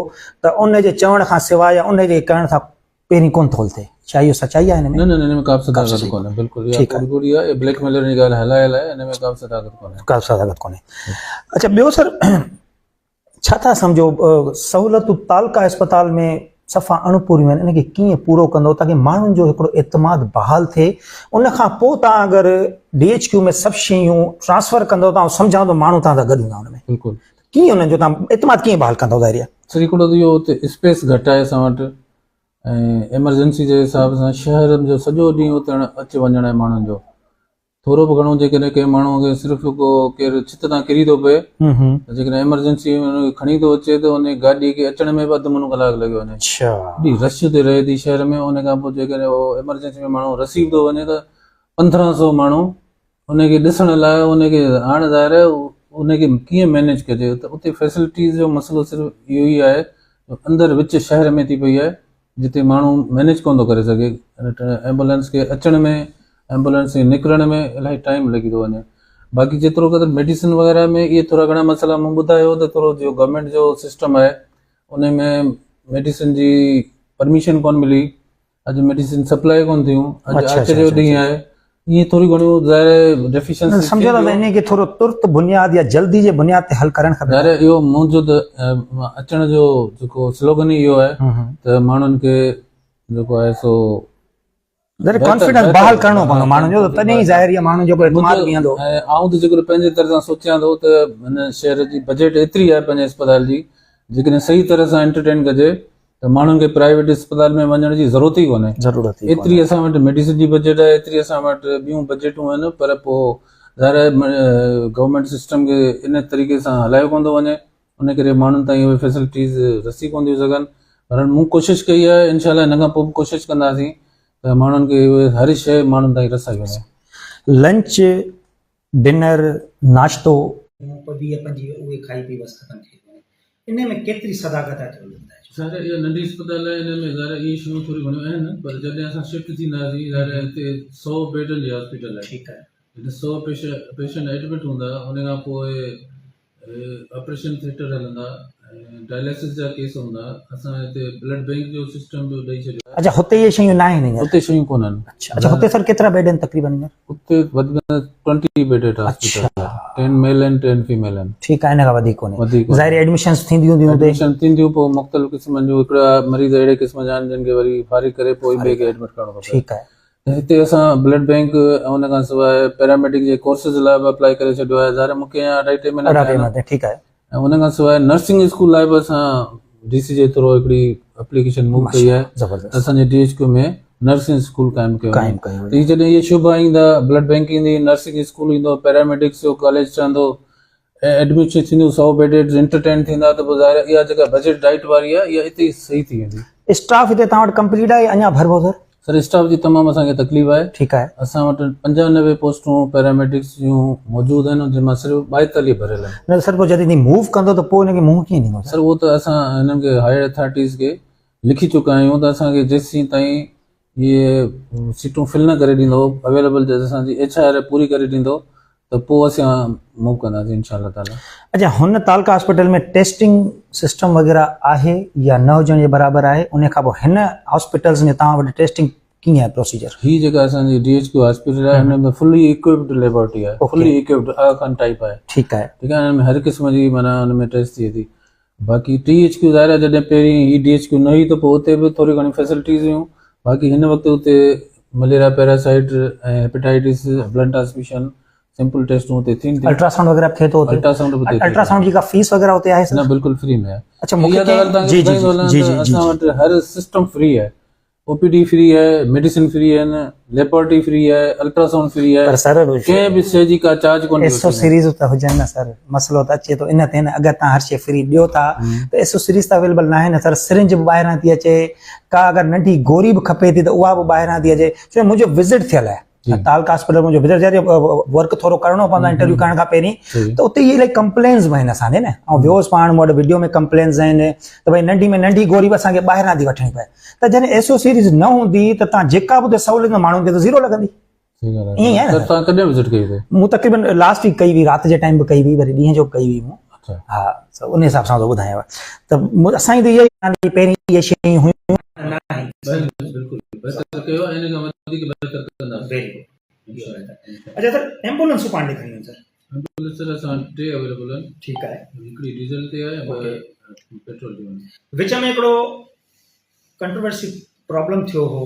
ته ان جي چوڻ کان سواء يا ان جي ڪرڻ سان پهرين ڪونه ٿو هلتي ڇا اهو سچائي آهي هن ۾؟ نه نه هن ۾ ڪا به صداقت ڪونهي بلڪل اها ڪوڙي ڪوڙي آهي بليڪ ميلر جي ڳالهه هلايل آهي هن ۾ ڪا به صداقت ڪونهي ڪا به صداقت ڪونهي اچھا ٻيو سر ڇا ٿا سمجهو سهولتون تعلقه اسپتال ۾ صفا اڻپوريون آهن ان کي ڪيئن پورو ڪندو تاڪه ماڻهن جو هڪڙو اعتماد بحال ٿئي ان کان پوء تان اگر ڊي ايڇ ڪيو ۾ سڀ شيون ٽرانسفر ڪندو ته آئون سمجهان ٿو ماڻهو تان سان گڏ هوندا ان ۾ بلڪل ڪيئن انهن جو تان اعتماد ڪيئن بحال ڪندو ظاهري آهي سر هڪڙو ته اهو اسپيس گهٽ آهي اسان وٽ ۽ ايمرجنسي جي حساب سان شهر جو سڄو ڏينهن اتي اچ وڃڻ آهي ماڻهن جو. ٿورو به گهڻو جيڪڏهن ڪنهن ماڻهوء کي صرف ڪو ڪير ڇت تان ڪري ٿو پئي ته جيڪڏهن ايمرجنسي ۾ ان کي کڻي ٿو اچي ته ان گاڏي کي اچڻ ۾ به اڌ منو ڪلاڪ لڳيو وڃي. ايڏي رش اتي رهي ٿي شهر ۾ ان کان پوء جيڪڏهن اهو ايمرجنسي ۾ ماڻهو رسي به ٿو وڃي ته 1500 ماڻهو ان کي ڏسڻ لاء ان کي هاڻ ظاهر آهي ان کي ڪيئن مينيج ڪجي ته اتي فيسلٽيز جو مسئلو صرف اهو ئي آهي اندر وچ شهر ۾ ٿي پئي آهي جتي ماڻهو مينيج ڪونه ٿو ڪري سگهي ايمبولينس کي اچڻ ۾ ايمبولينس کي نڪرڻ ۾ الاهي ٽائيم لڳي ٿو وڃي باقي جيترو قدر ميڊيسن وغيره ۾ اهي ٿورا گهڻا مسئلا مون ٻڌايو ته ٿورو جو گورنمينٽ جو سسٽم آهي ان ۾ ميڊيسن جي پرميشن ڪونه ملي اڄ ميڊيسن سپلائي ڪونه ٿيون اڄ آچر جو ڏينهن آهي ائين ٿوري گهڻيون ظاهر آهي ڊيفيشنسي سمجهو ٿا ته انهي کي ٿورو ترت بنياد يا جلدي جي بنياد تي حل ڪرڻ کپي. ظاهر آهي اهو منهنجو ته اچڻ جو جيڪو سلوگن ئي اهو آهي ته ماڻهن کي جيڪو آهي سو ظاهر ڪانفيڊنس بحال ڪرڻو پوندو ماڻهن جو ته تڏهن ئي ظاهر اهي ماڻهن جو اعتماد بيهندو. ۽ آئون ته جيڪڏهن پنهنجي طرح سان سوچيان ٿو ته هن شهر جي بجيٽ ايتري آهي پنهنجي اسپتال جي جيڪڏهن صحيح طرح سان انٽرٽين ڪجي ته ماڻهن کي پرائيويٽ اسپتال ۾ وڃڻ جي ضرورت ئي ڪونهي. ضرورت ئي ايتري اسان وٽ ميڊيسن جي بجيٽ آهي ايتري اسان وٽ ٻيون بجيٽون آهن پر پوء ظاهر آهي گورنمينٽ سسٽم کي ان طريقي سان هلايو ڪونه ٿو وڃي ان ڪري ماڻهن تائين اهي فيسلٽيز رسي ڪونه ٿيون سگهن پر مون ڪوشش ڪئي آهي انشاء الله هن کان پوء به ڪوشش ڪنداسين ته ماڻهن کي اهي هر شيء ماڻهن تائين رسائي وڃي. لنچ، ڊنر، ناشتو. 20 25 اهي کائي پي بس ختم ٿي وڃي. انهي ۾ ڪيتري صداقت آهي ٿورو ٻڌائجو. ظاهر آهي اها ننڍي اسپتال آهي ان ۾ ظاهر آهي اهي شيون ٿوريون گهڻيون آهن پر جڏهن اسان شفٽ ٿينداسين ظاهر آهي هتي سئو بيڊن جي هاسپيٽل آهي ٺيڪ آهي. جڏهن سئو پيشنٽ ايڊمٽ هوندا ان کان پوء آپريشن ٿيٽر هلندا ۽ ڊائلاسز جا ڪيس هوندا اسان هتي بلڊ بينڪ جو سسٽم به ڏئي ڇڏيو آهي. اڇا هتي اهي شيون ناهن هينئر. هتي شيون ڪونهن. اڇا اڇا هتي سر ڪيترا بيڊ آهن تقريبن هينئر؟ اتي وڌ ۾ وڌ ٽوئنٽي بيڊيڊ هاسپيٽل آهي 10 ميل آهن 10 فيميل آهن. ٺيڪ آهي ان کان وڌيڪ ڪونهي. وڌيڪ ڪونهي. ظاهر ايڊميشنز ٿينديون هونديون هتي. ايڊميشن ٿينديون پوء مختلف قسمن جون هڪڙا مريض اهڙي قسم جا آهن جن کي وري فارغ ڪري پوء ٻئي کي ايڊمٽ ڪرڻو ٿو پئي. ٺيڪ آهي. ته هتي اسان بلڊ بينڪ ۽ ان کان سواء پيراميڊڪ جي ڪورسز لاء به اپلائي ڪري ڇڏيو آهي ظاهر مون کي اڃا اڍائي ٽي مهينا اڍائي ٿيا ٽي آهن. مهينا ٺيڪ آهي. ۽ ان کان سواء نرسنگ اسڪول لاء به اسان ڊي سي جي ٿرو هڪڙي اپليڪيشن موو ڪئي آهي زبردست اسان جي D H Q ۾ nursing school قائم ڪيو قائم ڪيو ته هي جڏهن اهي شعبا ايندا بلڊ بينڪ ايندي نرسنگ اسڪول ايندو پيراميڊڪس جو ڪاليج ٺهندو ۽ ايڊميشن ٿينديون سئو بيڊ انٽرٽين ٿيندا ته پوء ظاهر آهي اها جيڪا بجيٽ ڊائٽ واري آهي اها اتي ئي صحيح ٿي ويندي. اسٽاف هتي توهان وٽ ڪمپليٽ آهي يا اڃا ڀربو سر؟ سر اسٽاف جي تمام اسان کي تڪليف آهي. ٺيڪ آهي. اسان وٽ 95 پوسٽون پيراميڊڪس جون موجود آهن جن مان صرف 42 ڀريل آهن. نه سر پوء جڏهن موو ڪندو ته پوء ان کي منهن ڪيئن ڏيندو سر؟ اهو ته اسان هنن کي هائير اٿارٽيز کي لکي چڪا آهيون ته اسان کي جيسين تائين اهي سيٽون فل نه ڪري ڏيندو اويليبل اسان جي ايڇ I R پوري ڪري ڏيندو ته پوء اسان موو ڪنداسين انشاء الله تعالي. اڇا هن تعلقه هاسپيٽل ۾ ٽيسٽنگ سسٽم وغيره آهي يا نه هجڻ جي برابر آهي انهي کان پوء هن هاسپيٽلز ۾ توهان وٽ ٽيسٽنگ ڪيئن آهي پروسيجر؟ هي جيڪا اسان جي ڊي ايڇ ڪيو هاسپيٽل آهي هن ۾ فلي اڪوئپڊ ليبارٽري آهي فلي اڪوئپڊ آغا خان ٽائپ آهي ٺيڪ آهي ٺيڪ آهي هن ۾ هر قسم جي معنيٰ هن ۾ ٽيسٽ ٿئي ٿي باقي ٽي ايڇ ڪيو ظاهر آهي جڏهن پهرين هي ڊي ايڇ ڪيو نه هئي ته پوء اتي به ٿوري گهڻي فيسلٽيز هيون باقي هن وقت اتي malaria parasite ۽ hepatitis blood transfusion simple ٽيسٽون اتي ٿين ٿيون. الٽراسائونڊ وغيره به ٿئي ٿو اتي؟ الٽراسائونڊ به اتي ٿئي ٿو. الٽراسائونڊ جي ڪا فيس وغيره اتي آهي سر؟ نه بلڪل فري ۾ آهي. اڇا مونکي اها ڳالهه توهان جي کي جي ٻڌائيندو هلان جي ته جي اسان وٽ هر سسٽم فري آهي. او پي ڊي فري آهي، ميڊيسن فري آهن، ليبارٽري فري آهي، الٽراسائونڊ فري آهي، پر سر ڪنهن به شيء جي ڪا چارج ڪونه ٿي ايسو وٺي وڃي. سيريز ته هجن نه سر مسئلو ته اچي ٿو ان تي نه اگر توهان هر شيء فري ڏيو ٿا ته ايسو سيريز ته اويليبل ناهي نه سر سرنج به ٻاهران ٿي اچي ڪا اگر ننڍي گوري به کپي ٿي ته اها به ٻاهران ٿي اچي ڇو منهنجو وزٽ ٿيل آهي تعلقه هاسپيٽل منهنجو وزٽ ٿيل ورڪ ٿورو ڪرڻو پوندو آهي انٽرويو ڪرڻ کان پهرين ته اتي اهي الاهي ڪمپلينز به آهن اسان جي نه آئون ويو هوس پاڻ مون وٽ وڊيو ۾ ڪمپلينز آهن ته ڀئي ننڍي ۾ ننڍي گوري به اسان کي ٻاهران ٿي وٺڻي پئي ته جڏهن ايس او سيريز نه هوندي ته تان جيڪا به سهولت ماڻهن کي ته زيرو لڳندي. ائين آهي نه تان ڪڏهن وزٽ ڪئي هئي؟ مون تقريبن لاسٽ ويڪ ڪئي هئي رات جي ٽائيم به ڪئي هئي وري ڏينهن جو به ڪئي هئي مون. ها سو ان حساب سان ٿو ٻڌايانو ته اسان جي ته اها ئي پهرين اهي شيون هيون. بلڪل بهتر ڪيو ۽ ان کان وڌيڪ بهتر ڪنداسين. ويري گڊ اچا سر ايمبولنسون پاڻ ڏي کڻي وڃ سر. ايمبولنس سر اسان وٽ ٽي اويليبل آهن. ٺيڪ آهي. هڪڙي ڊيزل تي آهي ۽ ٻه پيٽرول تي آهن. وچ ۾ هڪڙو ڪنٽروورسي پرابلم ٿيو هو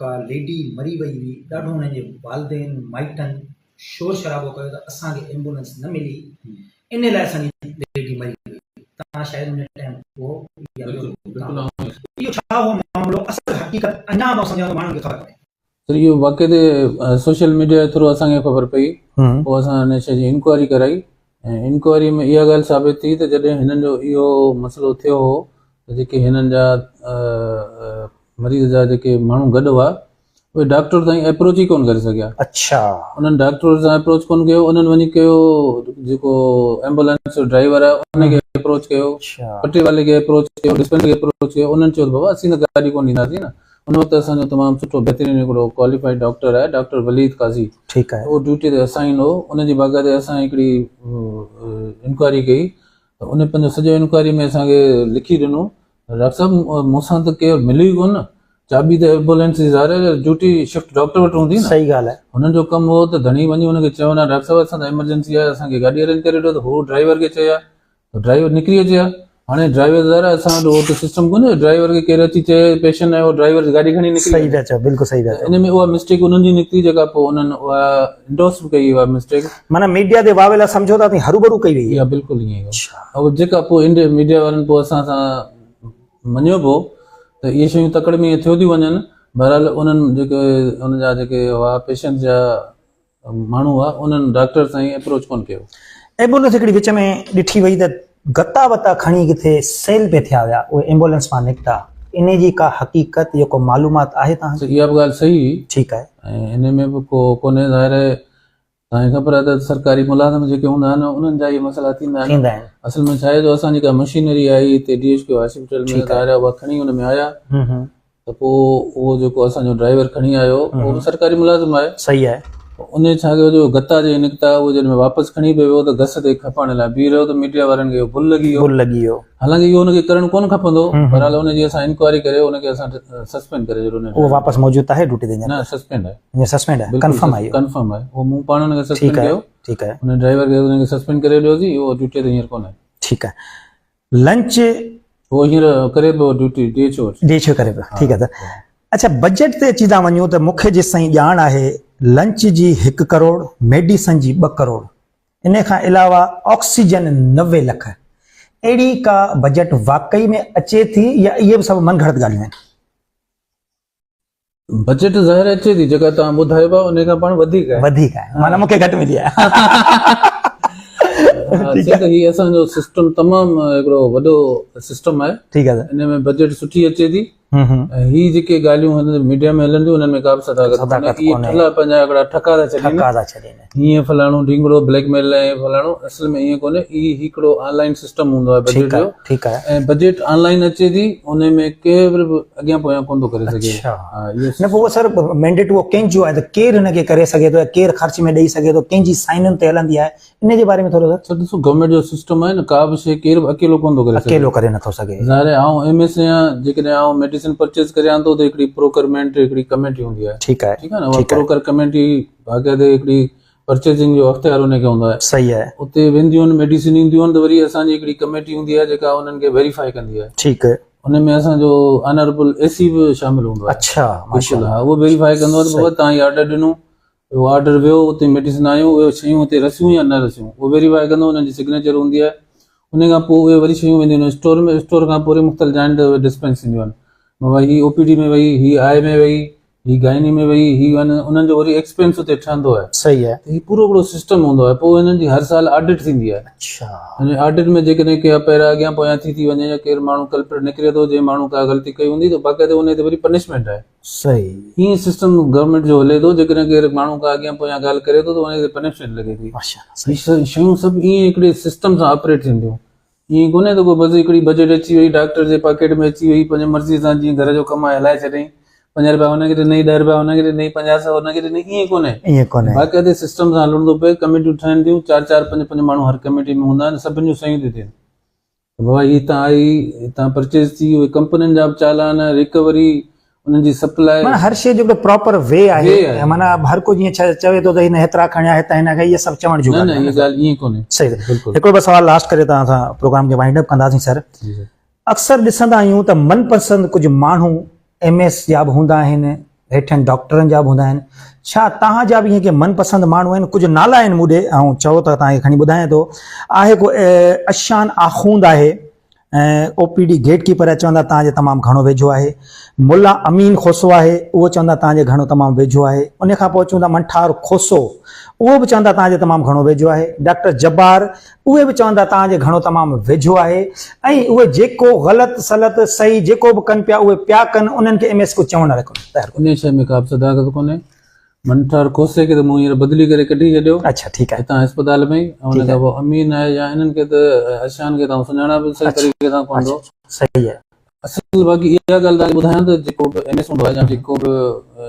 ڪا ليڊي مري وئي هئي ڏاڍو انهن جي والدين مائٽن شور شرابو ڪيو ته اسان کي ايمبولنس نه ملي ان لاء اسان جي ليڊي مري وئي توهان شايد ان ٽائيم هو يا ٻيو اهو ڇا هو معاملو اصل حقيقت اڃا به سمجهان ٿو ماڻهن کي خبر ڪونهي. سر اهو واقعي تي سوشل ميڊيا جي ٿرو اسان کي خبر پئي پوء اسان ان شيء جي انڪوائري ڪرائي ۽ انڪوائري ۾ اها ڳالهه ثابت ٿي ته جڏهن هنن جو اهو مسئلو ٿيو هو ته جيڪي هنن جا مريض جا جيڪي ماڻهو گڏ هئا اهي ڊاڪٽر تائين اپروچ ئي ڪونه ڪري سگهيا. اڇا. انهن ڊاڪٽر سان اپروچ ڪونه ڪيو انهن وڃي ڪيو جيڪو ايمبولنس جو ڊرائيور آهي ان کي اپروچ ڪيو پٽي والي کي اپروچ ڪيو ڊسپينسري کي اپروچ ڪيو انهن چيو ته بابا اسين ته گاڏي ڪونه ڏينداسين نه ان وقت اسان جو تمام سٺو بهترين هڪڙو ڪواليفائيڊ ڊاڪٽر آهي ڊاڪٽر وليد قاضي ٺيڪ آهي اهو ڊيوٽي تي اسائن هو ان جي باقاعدي اسان هڪڙي انڪوائري ڪئي ته ان پنهنجو سڄو انڪوائري ۾ اسان کي لکي ڏنو ڊاڪٽر صاحب مون سان ته ڪير مليو ئي ڪونه چاٻي ته ايمبولينس جي ظاهر آهي ڊيوٽي شفٽ ڊاڪٽر وٽ هوندي نه صحيح ڳالهه آهي هنن جو ڪم هو ته ڌڻي وڃي هن کي چون ها ڊاڪٽر صاحب اسان ته ايمرجنسي آهي اسان کي گاڏي ارينج ڪري ڏيو ته هو ڊرائيور کي چئي ها ته ڊرائيور نڪري اچي ها هاڻي ڊرائيور ظاهر آهي اسان وٽ اهو ته سسٽم ڪونهي ڊرائيور کي ڪير اچي چئي پيشنٽ آهي اهو ڊرائيور گاڏي کڻي نڪري صحيح پيا چئو بلڪل صحيح پيا چئو ان ۾ اها مسٽيڪ انهن جي نڪتي جيڪا پوء انهن اها انڊورس به ڪئي اها مسٽيڪ معنيٰ ميڊيا تي واويلا سمجهو ٿا ته هروڀرو ڪئي وئي اها بلڪل ائين ئي هو جيڪا پوء انڊيا ميڊيا وارن پوء اسان سان مڃيو به ته اهي شيون تڪڙ ۾ ٿيو ٿيون وڃن بهرحال انهن جيڪي ان جا جيڪي هئا پيشنٽ جا ماڻهو هئا انهن ڊاڪٽر سان ئي اپروچ ڪونه ڪيو. ايمبولينس هڪڙي وچ ۾ ڏٺي وئي ته گتا وتا کڻي ڪٿي سيل پئي ٿيا ويا اهي ايمبولينس مان نڪتا انهي جي ڪا حقيقت يا ڪو معلومات آهي توهان کي؟ اها به ڳالهه صحيح هئي. ٺيڪ آهي. ۽ انهي ۾ به ڪو ڪونهي ظاهر آهي توهان کي خبر آهي ته سرڪاري ملازم جيڪي هوندا آهن انهن جا اهي مسئلا ٿيندا آهن. ٿيندا آهن. اصل ۾ ڇا آهي جو اسان جي ڪا مشينري آئي هتي ڊي ايڇ ڪيو هاسپيٽل ۾ ظاهر آهي اها کڻي ان ۾ آيا. ته پوء اهو جيڪو اسان جو ڊرائيور کڻي آيو اهو به سرڪاري ملازم آهي. صحيح آهي. ان ڇا ڪيو جو گتا جي نڪتا اهي جڏهن واپس کڻي پئي ويو ته گس تي کپائڻ لاء بيهي رهيو ته ميڊيا وارن کي اهو بل لڳي ويو. بل لڳي ويو. حالانڪه اهو ان کي ڪرڻ ڪونه کپندو بهرحال ان جي اسان انڪوائري ڪري ان کي اسان سسپينڊ ڪري ڇڏيو. اهو واپس موجود ته آهي ڊيوٽي تي نه سسپينڊ آهي. هينئر سسپينڊ آهي ڪنفرم آهي اهو. ڪنفرم آهي اهو مون پاڻ ان کي سسپينڊ ڪيو. ٺيڪ آهي. ان ڊرائيور کي ان کي سسپينڊ ڪري ڇڏيوسين اهو ڊيوٽي تي هينئر ڪونه آهي. ٺيڪ آهي. لنچ هو هينئر ڪري پيو ڊيوٽي ڊي ايڇ او وٽ. ڊي ايڇ او ڪري پيو ٺيڪ آهي سر. اڇا بجيٽ تي اچي ٿا وڃون ته مون کي جيستائين ڄاڻ آهي لنچ جي هڪ ڪروڙ ميڊيسن جي ٻه ڪروڙ ان کان علاوه آڪسيجن 90 لک اهڙي ڪا بجيٽ واقعي ۾ اچي ٿي يا اهي به سڀ من گهڙت ڳالهيون آهن؟ بجيٽ ظاهر اچي ٿي جيڪا توهان ٻڌايو پيا ان کان پاڻ وڌيڪ آهي. وڌيڪ آهي معنيٰ مون کي گهٽ ملي آهي. ها ته هي اسان جو سسٽم تمام هڪڙو وڏو سسٽم آهي. ٺيڪ آهي سر. ان ۾ بجيٽ سٺي اچي ٿي ۽ هي جيڪي ڳالهيون هن ميڊيا ۾ هلن ٿيون انهن ۾ ڪا به صداقت ڪونهي. اهي ٺلها پنهنجا هڪڙا ٺڪا ٿا ڇڏين. ٺڪا ٿا ڇڏين. هيئن فلاڻو ڍينگڙو بليڪ ميل ۽ فلاڻو اصل ۾ ائين ڪونهي هي هڪڙو آن لائن سسٽم هوندو آهي بجيٽ جو ٺيڪ آهي ۽ بجيٽ آن لائن اچي ٿي ان ۾ ڪير به اڳيان پويان ڪونه ٿو ڪري سگهي. اڇا نه پوء سر مينڊيٽ اهو ڪنهن جو آهي ته ڪير هن کي ڪري سگهي ٿو يا ڪير خرچ ۾ ڏئي سگهي ٿو ڪنهن جي سائنن تي هلندي آهي ان جي باري ۾ ٿورو سر. ڏسو گورنمينٽ جو سسٽم آهي نه ڪا به شيء ڪير به اڪيلو ڪونه ٿو ڪري سگهي. اڪيلو ڪري نٿو سگهي. ظاهر آهي آئون ايم ايس آهيان جيڪڏهن آئون ميڊيسن پرچيز ڪريان ٿو ته هڪڙي پروڪرمينٽ هڪڙي ڪميٽي هوندي آهي. ٺيڪ آهي. ٺيڪ آهي نه اها پروڪر ڪميٽي باقاعده هڪڙي پرچيزنگ جو اختيار ان کي هوندو آهي. صحيح آهي. اتي وينديون آهن ميڊيسن اينديون آهن ته وري اسان جي هڪڙي ڪميٽي هوندي آهي جيڪا انهن کي ويريفائي ڪندي آهي. ٺيڪ. ان ۾ اسان جو آنربل اي سي به شامل هوندو آهي. اڇا ماشاءالله. ها اهو ويريفائي ڪندو آهي ته بابا توهان هي آرڊر ڏنو اهو آرڊر ويو اتي ميڊيسن آيون اهي شيون اتي رسيون يا نه رسيون اهو ويريفائي ڪندو انهن جي سگنيچر هوندي آهي ان کان پوء اهي وري شيون وينديون آهن اسٽور ۾ اسٽور کان پوء وري مختلف جاين تي اهي ڊسپينس ٿينديون آهن بابا هي او پي ڊي ۾ وئي هي آء ۾ وئي هي گائني ۾ وئي هي انهن جو وري ايڪسپينس اتي ٺهندو آهي. صحيح آهي. ته هي پورو هڪڙو سسٽم هوندو آهي پوء هنن جي هر سال آڊٽ ٿيندي آهي. اڇا. ان آڊٽ ۾ جيڪڏهن ڪي پيرا اڳيان پويان ٿي ٿي وڃي يا ڪير ماڻهو ڪلپرٽ نڪري ٿو جنهن ماڻهو ڪا غلطي ڪئي هوندي ته باقاعده ان تي وري پنشمينٽ آهي. صحيح. ائين سسٽم گورنمينٽ جو هلي ٿو جيڪڏهن ڪير ماڻهو ڪا اڳيان پويان ڳالهه ڪري ٿو ته ان تي پنشمينٽ لڳي ٿي. ماشاءالله صحيح. هي شيون سڀ ائين هڪڙي سسٽم سان آپريٽ ٿين ٿيون. ائين ڪونهي ته ڪو بس هڪڙي بجيٽ اچي وئي ڊاڪٽر جي پاڪيٽ ۾ اچي وئي پنهنجي مرضي سان جيئن گهر جو ڪم آهي هلائي ڇڏيائين پنج رپيا هن کي ڏنئي ڏهه رپيا هن کي ڏنئي پنجاهه سو هن کي ڏنئي ائين ڪونهي ائين ڪونهي باقاعدي سسٽم سان هلڻو ٿو پئي ڪميٽيون ٺهن ٿيون چار چار پنج پنج ماڻهو هر ڪميٽي ۾ هوندا آهن سڀن جون صحيحون ٿيون ٿين ته بابا هي هتان آئي هتان پرچيز ٿي اهي ڪمپنين جا به چالان ريڪوري انهن جي سپلاء. معنيٰ هر شيء جو هڪڙو پراپر وي آهي ۽ معنيٰ هر ڪو جيئن چوي ٿو ته هن هيترا کڻيا هتان هن کي اهي سڀ چوڻ جون نه نه اها ڳالهه ائين ڪونهي. صحيح بلڪل هڪڙو بس سوال لاسٽ ڪري توهان سان پروگرام کي وائنڊ اپ ڪنداسين سر اڪثر ڏسندا آهيون ته من پسند ڪجهه ماڻهو ايم ايس جا به هوندا آهن هيٺين ڊاڪٽرن جا به هوندا آهن ڇا توهان جا به ائين ڪي من پسند ماڻهو آهن ڪجهه نالا آهن مون ڏي ۽ چئو ته توهان کي کڻي ٻڌايان ٿو آهي ڪو اشان آخوند آهي. ۽ او پي ڊي گيٽ ڪيپر آهي چوندا توهان جي تمام گهڻو ويجهو آهي. ملا امين کوسو آهي اهو چوندا توهان جي گهڻو تمام ويجهو آهي. ان کان پوء چوندا منٺار کوسو اهو به چوندا توهان جي تمام گهڻو ويجهو آهي. ڊاڪٽر جبار اهي به چوندا توهان جي گهڻو تمام ويجهو آهي ۽ اهي جيڪو غلط سلط صحيح جيڪو به ڪن پيا اهي پيا ڪن انهن کي ايم ايس ڪو چوڻ لاء ڪونه تيار ڪونهي. انهيء شيء ۾ ڪابه صداقت ڪونهي. منٺار کوسي کي ته مون هينئر بدلي ڪري ڪڍي ڇڏيو. اڇا ٺيڪ آهي. هتان اسپتال ۾ ئي ۽ ان کان پوء امين آهي يا انهن کي ته اشان کي ته آئون سڃاڻان به صحيح طريقي سان ڪونه ٿو. صحيح آهي. اصل باقي اها ڳالهه توهان کي ٻڌايان ته جيڪو به ايم ايس هوندو آهي يا جيڪو به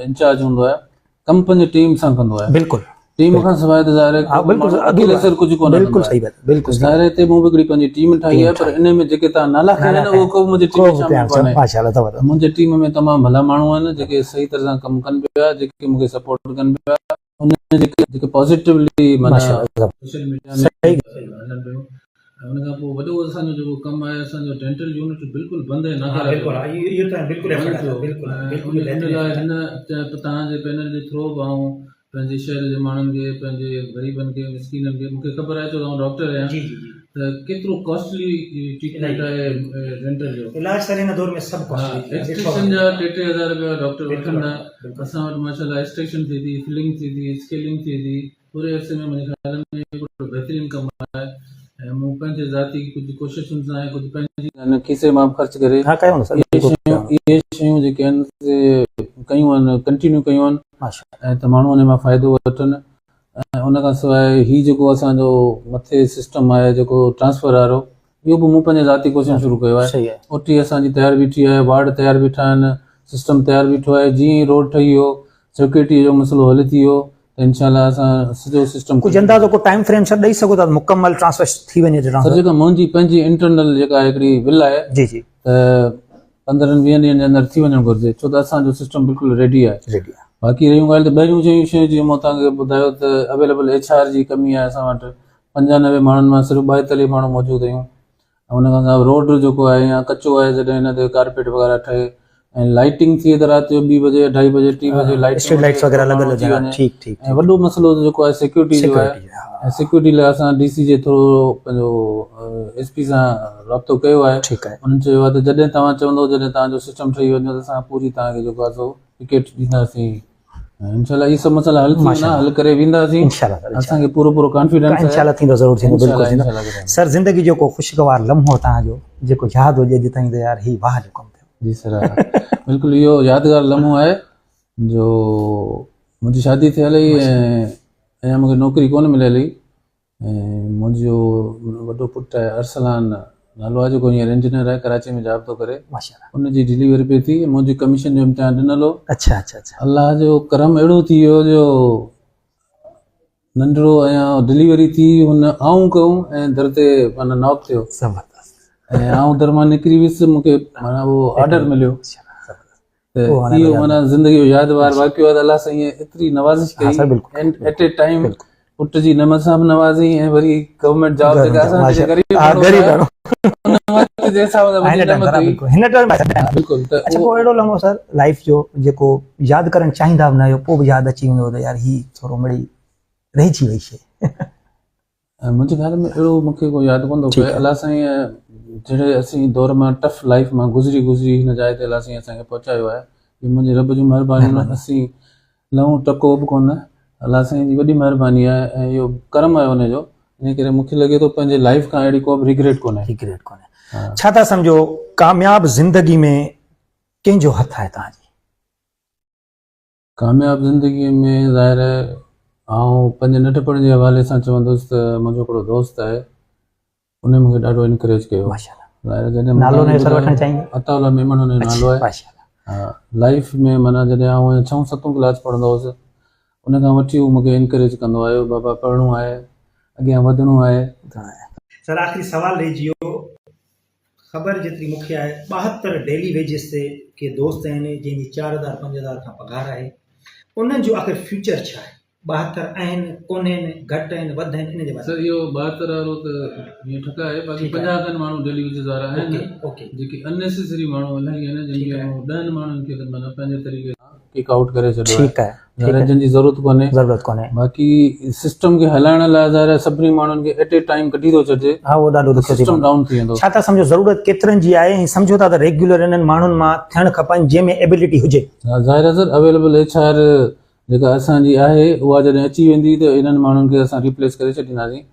انچارج هوندو آهي ڪم پنهنجي ٽيم سان ڪندو آهي. بلڪل. ٽيم کان سواء ته ظاهر آهي ڪو به ماڻهو اڪيلي سر ڪجهه ڪونه ڪندو بلڪل صحيح بات بلڪل ظاهر آهي هتي مون به هڪڙي پنهنجي ٽيم ٺاهي آهي پر انهي ۾ جيڪي توهان نالا کنيا آهن اهو ڪو به منهنجي ٽيم ۾ شامل ڪونهي. ماشاءالله زبردست. منهنجي ٽيم ۾ تمام ڀلا ماڻهو آهن جيڪي صحيح طرح سان ڪم ڪن پيا جيڪي مون کي سپورٽ ڪن پيا انهن جيڪي جيڪي پازيٽولي معنيٰ سوشل ميڊيا ۾ هلن پيون ۽ ان کان پوء وڏو اسان جو جيڪو ڪم آهي اسان جو ڊينٽل يونٽ بلڪل بند ۽ ناڪاره پيو آهي ان لاء هن توهان جي پينل جي ٿرو به آئون پنهنجي شهر جي ماڻهن کي پنهنجي غريبن کي مسڪينن کي مونکي خبر آهي ڇو ته آئون ڊاڪٽر آهيان ته ڪيترو ڪاسٽلي ٽريٽمينٽ آهي ڊينٽل جو علاج سر هن دور ۾ سڀ ڪاسٽلي ايڪسٽريڪشن جا ٽي ٽي هزار روپيا ڊاڪٽر وٺن ٿا اسان وٽ ماشاء الله ايڪسٽريڪشن ٿئي ٿي فلنگ ٿئي ٿي اسڪيلنگ ٿئي ٿي پوري عرصي ۾ منهنجي خيال ۾ هڪڙو بهترين ڪم آهي ۽ مون پنهنجي ذاتي ڪجهه ڪوششن سان ۽ ڪجهه پنهنجي کيسي مان به خرچ ڪري ها ڪيو نه سر اهي شيون جيڪي آهن سي ڪيون آهن ڪنٽينيو ڪيون آهن ۽ ته ماڻهو ان مان فائدو وٺن ۽ ان کان سواء هي جيڪو اسان جو مٿي سسٽم آهي جيڪو ٽرانسفر وارو اهو به مون پنهنجي ذاتي ڪوشش شروع ڪيو آهي او ٽي اسان جي تيار بيٺي آهي وارڊ تيار بيٺا آهن سسٽم تيار بيٺو آهي جيئن ئي روڊ ٺهي ويو سيڪيورٽي جو مسئلو حل ٿي ويو ته انشاء الله اسان سڄو سسٽم ڪجهه اندازو ڪو ٽائيم فريم سر ڏئي سگهو ٿا ته مڪمل ٽرانسفر ٿي وڃي ته سر جيڪا منهنجي پنهنجي انٽرنل جيڪا هڪڙي ول آهي جي جي ته 15 20 ڏينهن جي اندر ٿي وڃڻ گهرجي ڇو ته اسان جو سسٽم بلڪل ريڊي آهي ريڊي آهي باقي رهيون ڳالهه ته ٻاهريون شيون شيون جيئن مون توهان کي ٻڌايو ته اويليبل ايڇ آر جي ڪمي آهي اسان وٽ 95 ماڻهن مان صرف 42 ماڻهو موجود آهيون ۽ ان کان سواء روڊ جيڪو آهي يا ڪچو آهي جڏهن هن تي ڪارپيٽ وغيره ٺهي ۽ لائٽنگ ٿئي ته رات جو ٻي بجي اڍائي بجي ٽي بجي لائٽنگ اسٽريٽ لائٽس وغيره لڳل هجن ٺيڪ ٺيڪ ۽ وڏو مسئلو جيڪو آهي سيڪيورٽي جو آهي ۽ سيڪيورٽي لاء اسان ڊي سي جي ٿرو پنهنجو ايس پي سان رابطو ڪيو آهي ٺيڪ آهي انهن چيو آهي ته جڏهن توهان چوندو جڏهن توهان جو سسٽم ٺهي وڃو ته اسان پوري توهان کي جيڪو آهي سو ٽڪيٽ ڏينداسين انشاء الله اهي سڀ مسئلا حل ٿي ويندا حل ڪري وينداسين انشاء الله اسان کي پورو پورو ڪانفيڊنس آهي انشاء الله ٿيندو ضرور ٿيندو بلڪل ٿيندو سر زندگي جو ڪو خوشگوار لمحو توهان جو جيڪو ياد هجي اڄ تائين ته يار هي واهه جو ڪم ٿيو جي سر بلڪل اهو يادگار لمحو آهي جو منهنجي شادي ٿيل هئي ۽ اڃا مونکي نوڪري ڪونه مليل هئي ۽ منهنجو وڏو پٽ آهي ارسلان نالو آهي جيڪو هينئر انجنيئر آهي ڪراچي ۾ جاب ٿو ڪري ان جي ڊليوري پئي ٿي منهنجي ڪميشن جو امتحان ڏنل هو اڇا اڇا اڇا الله جو ڪرم اهڙو ٿي ويو جو ننڍڙو اڃا ڊليوري ٿي هن آئون ڪيون ۽ در تي معنيٰ ناڪ ٿيو زبردست ۽ آئون در مان نڪري ويس مونکي معنيٰ اهو آرڊر مليو ته اهو معنيٰ زندگي جو يادگار واقعو آهي ته الله سائين ايتري نوازش ڪئي ايٽ اي ٽائيم پٽ جي نعمت سان به نوازي ۽ وري گورنمينٽ جاب جيڪا اسان جي غريب غريب ماڻهو ان وقت جي حساب سان وڏي نعمت هئي هن ٽائيم بلڪل ته اڇا پوء اهڙو لمحو سر لائيف جو جيڪو ياد ڪرڻ چاهيندا به نه آهيو پوء به ياد اچي ويندو ته يار هي ٿورو مڙئي رهجي وئي شي منهنجي خيال ۾ اهڙو مون کي ڪو ياد ڪونه ٿو پئي الله سائين جهڙي اسين دور مان ٽف لائف مان گذري گذري هن جاء تي الله سائين اسان کي پهچايو آهي هي منهنجي رب جون مهربانيون آهن اسين لهون ٽڪو به ڪونه الله سائين جي وڏي مهرباني آهي ۽ اهو ڪرم آهي ان جو ان ڪري مون کي لڳي ٿو پنهنجي لائف کان اهڙي ڪو به ريگريٽ ڪونهي ريگريٽ ڪونهي ڇا ٿا سمجهو ڪامياب زندگي ۾ ڪنهن جو هٿ آهي توهان جي ڪامياب زندگيء ۾ ظاهر آهي آئون پنهنجي ننڍپڻ جي حوالي سان چوندس ته منهنجو هڪڙو دوست آهي ان مون کي ڏاڍو انڪريج ڪيو ظاهر جڏهن نالو نه سر وٺڻ چاهيندي عطا الله ميمڻ ان جو نالو آهي ماشاءالله لائف ۾ معنيٰ جڏهن آئون ڇهون ستون ڪلاس پڙهندو هوس ان کان وٺي هو مون کي انڪريج ڪندو آيو بابا پڙهڻو آهي اڳيان وڌڻو آهي سر آخري سوال رهجي ويو خبر جيتري مون کي آهي 72 ڊيلي ويجز تي ڪي دوست آهن جنهن جي 4000 5000 کان پگهار آهي انهن جو آخر فيوچر ڇا آهي 72 آهن ڪونهن گهٽ آهن وڌ آهن ان جي باري سر اهو 72 وارو ته ائين ٺڪ آهي باقي 50 کن ماڻهو ڊيلي ويجز وارا آهن جيڪي ان نيسيسري ماڻهو الاهي آهن جن کي مون ڏهن ماڻهن کي ته معنيٰ پنهنجي طريقي سان ڪڪ آئوٽ ڪري ڇڏيو آهي. ظاهر جن جي ضرورت ڪونهي ضرورت ڪونهي باقي سسٽم کي هلائڻ لاء ظاهر آهي سڀني ماڻهن کي ايٽ اي ٽائيم ڪڍي ٿو ڇڏجي ها اهو ڏاڍو ڏکيو ٿي سسٽم ڊائون ٿي ويندو ڇا ٿا سمجهو ضرورت ڪيترن جي آهي ۽ سمجهو ٿا ته ريگيولر انهن ماڻهن مان ٿيڻ کپن جنهن ۾ ايبلٽي هجي ها ظاهر آهي سر اويليبل ايڇ آر جيڪا اسان جي آهي اها جڏهن اچي ويندي ته انهن ماڻهن کي اسان ريپليس ڪري ڇڏينداسين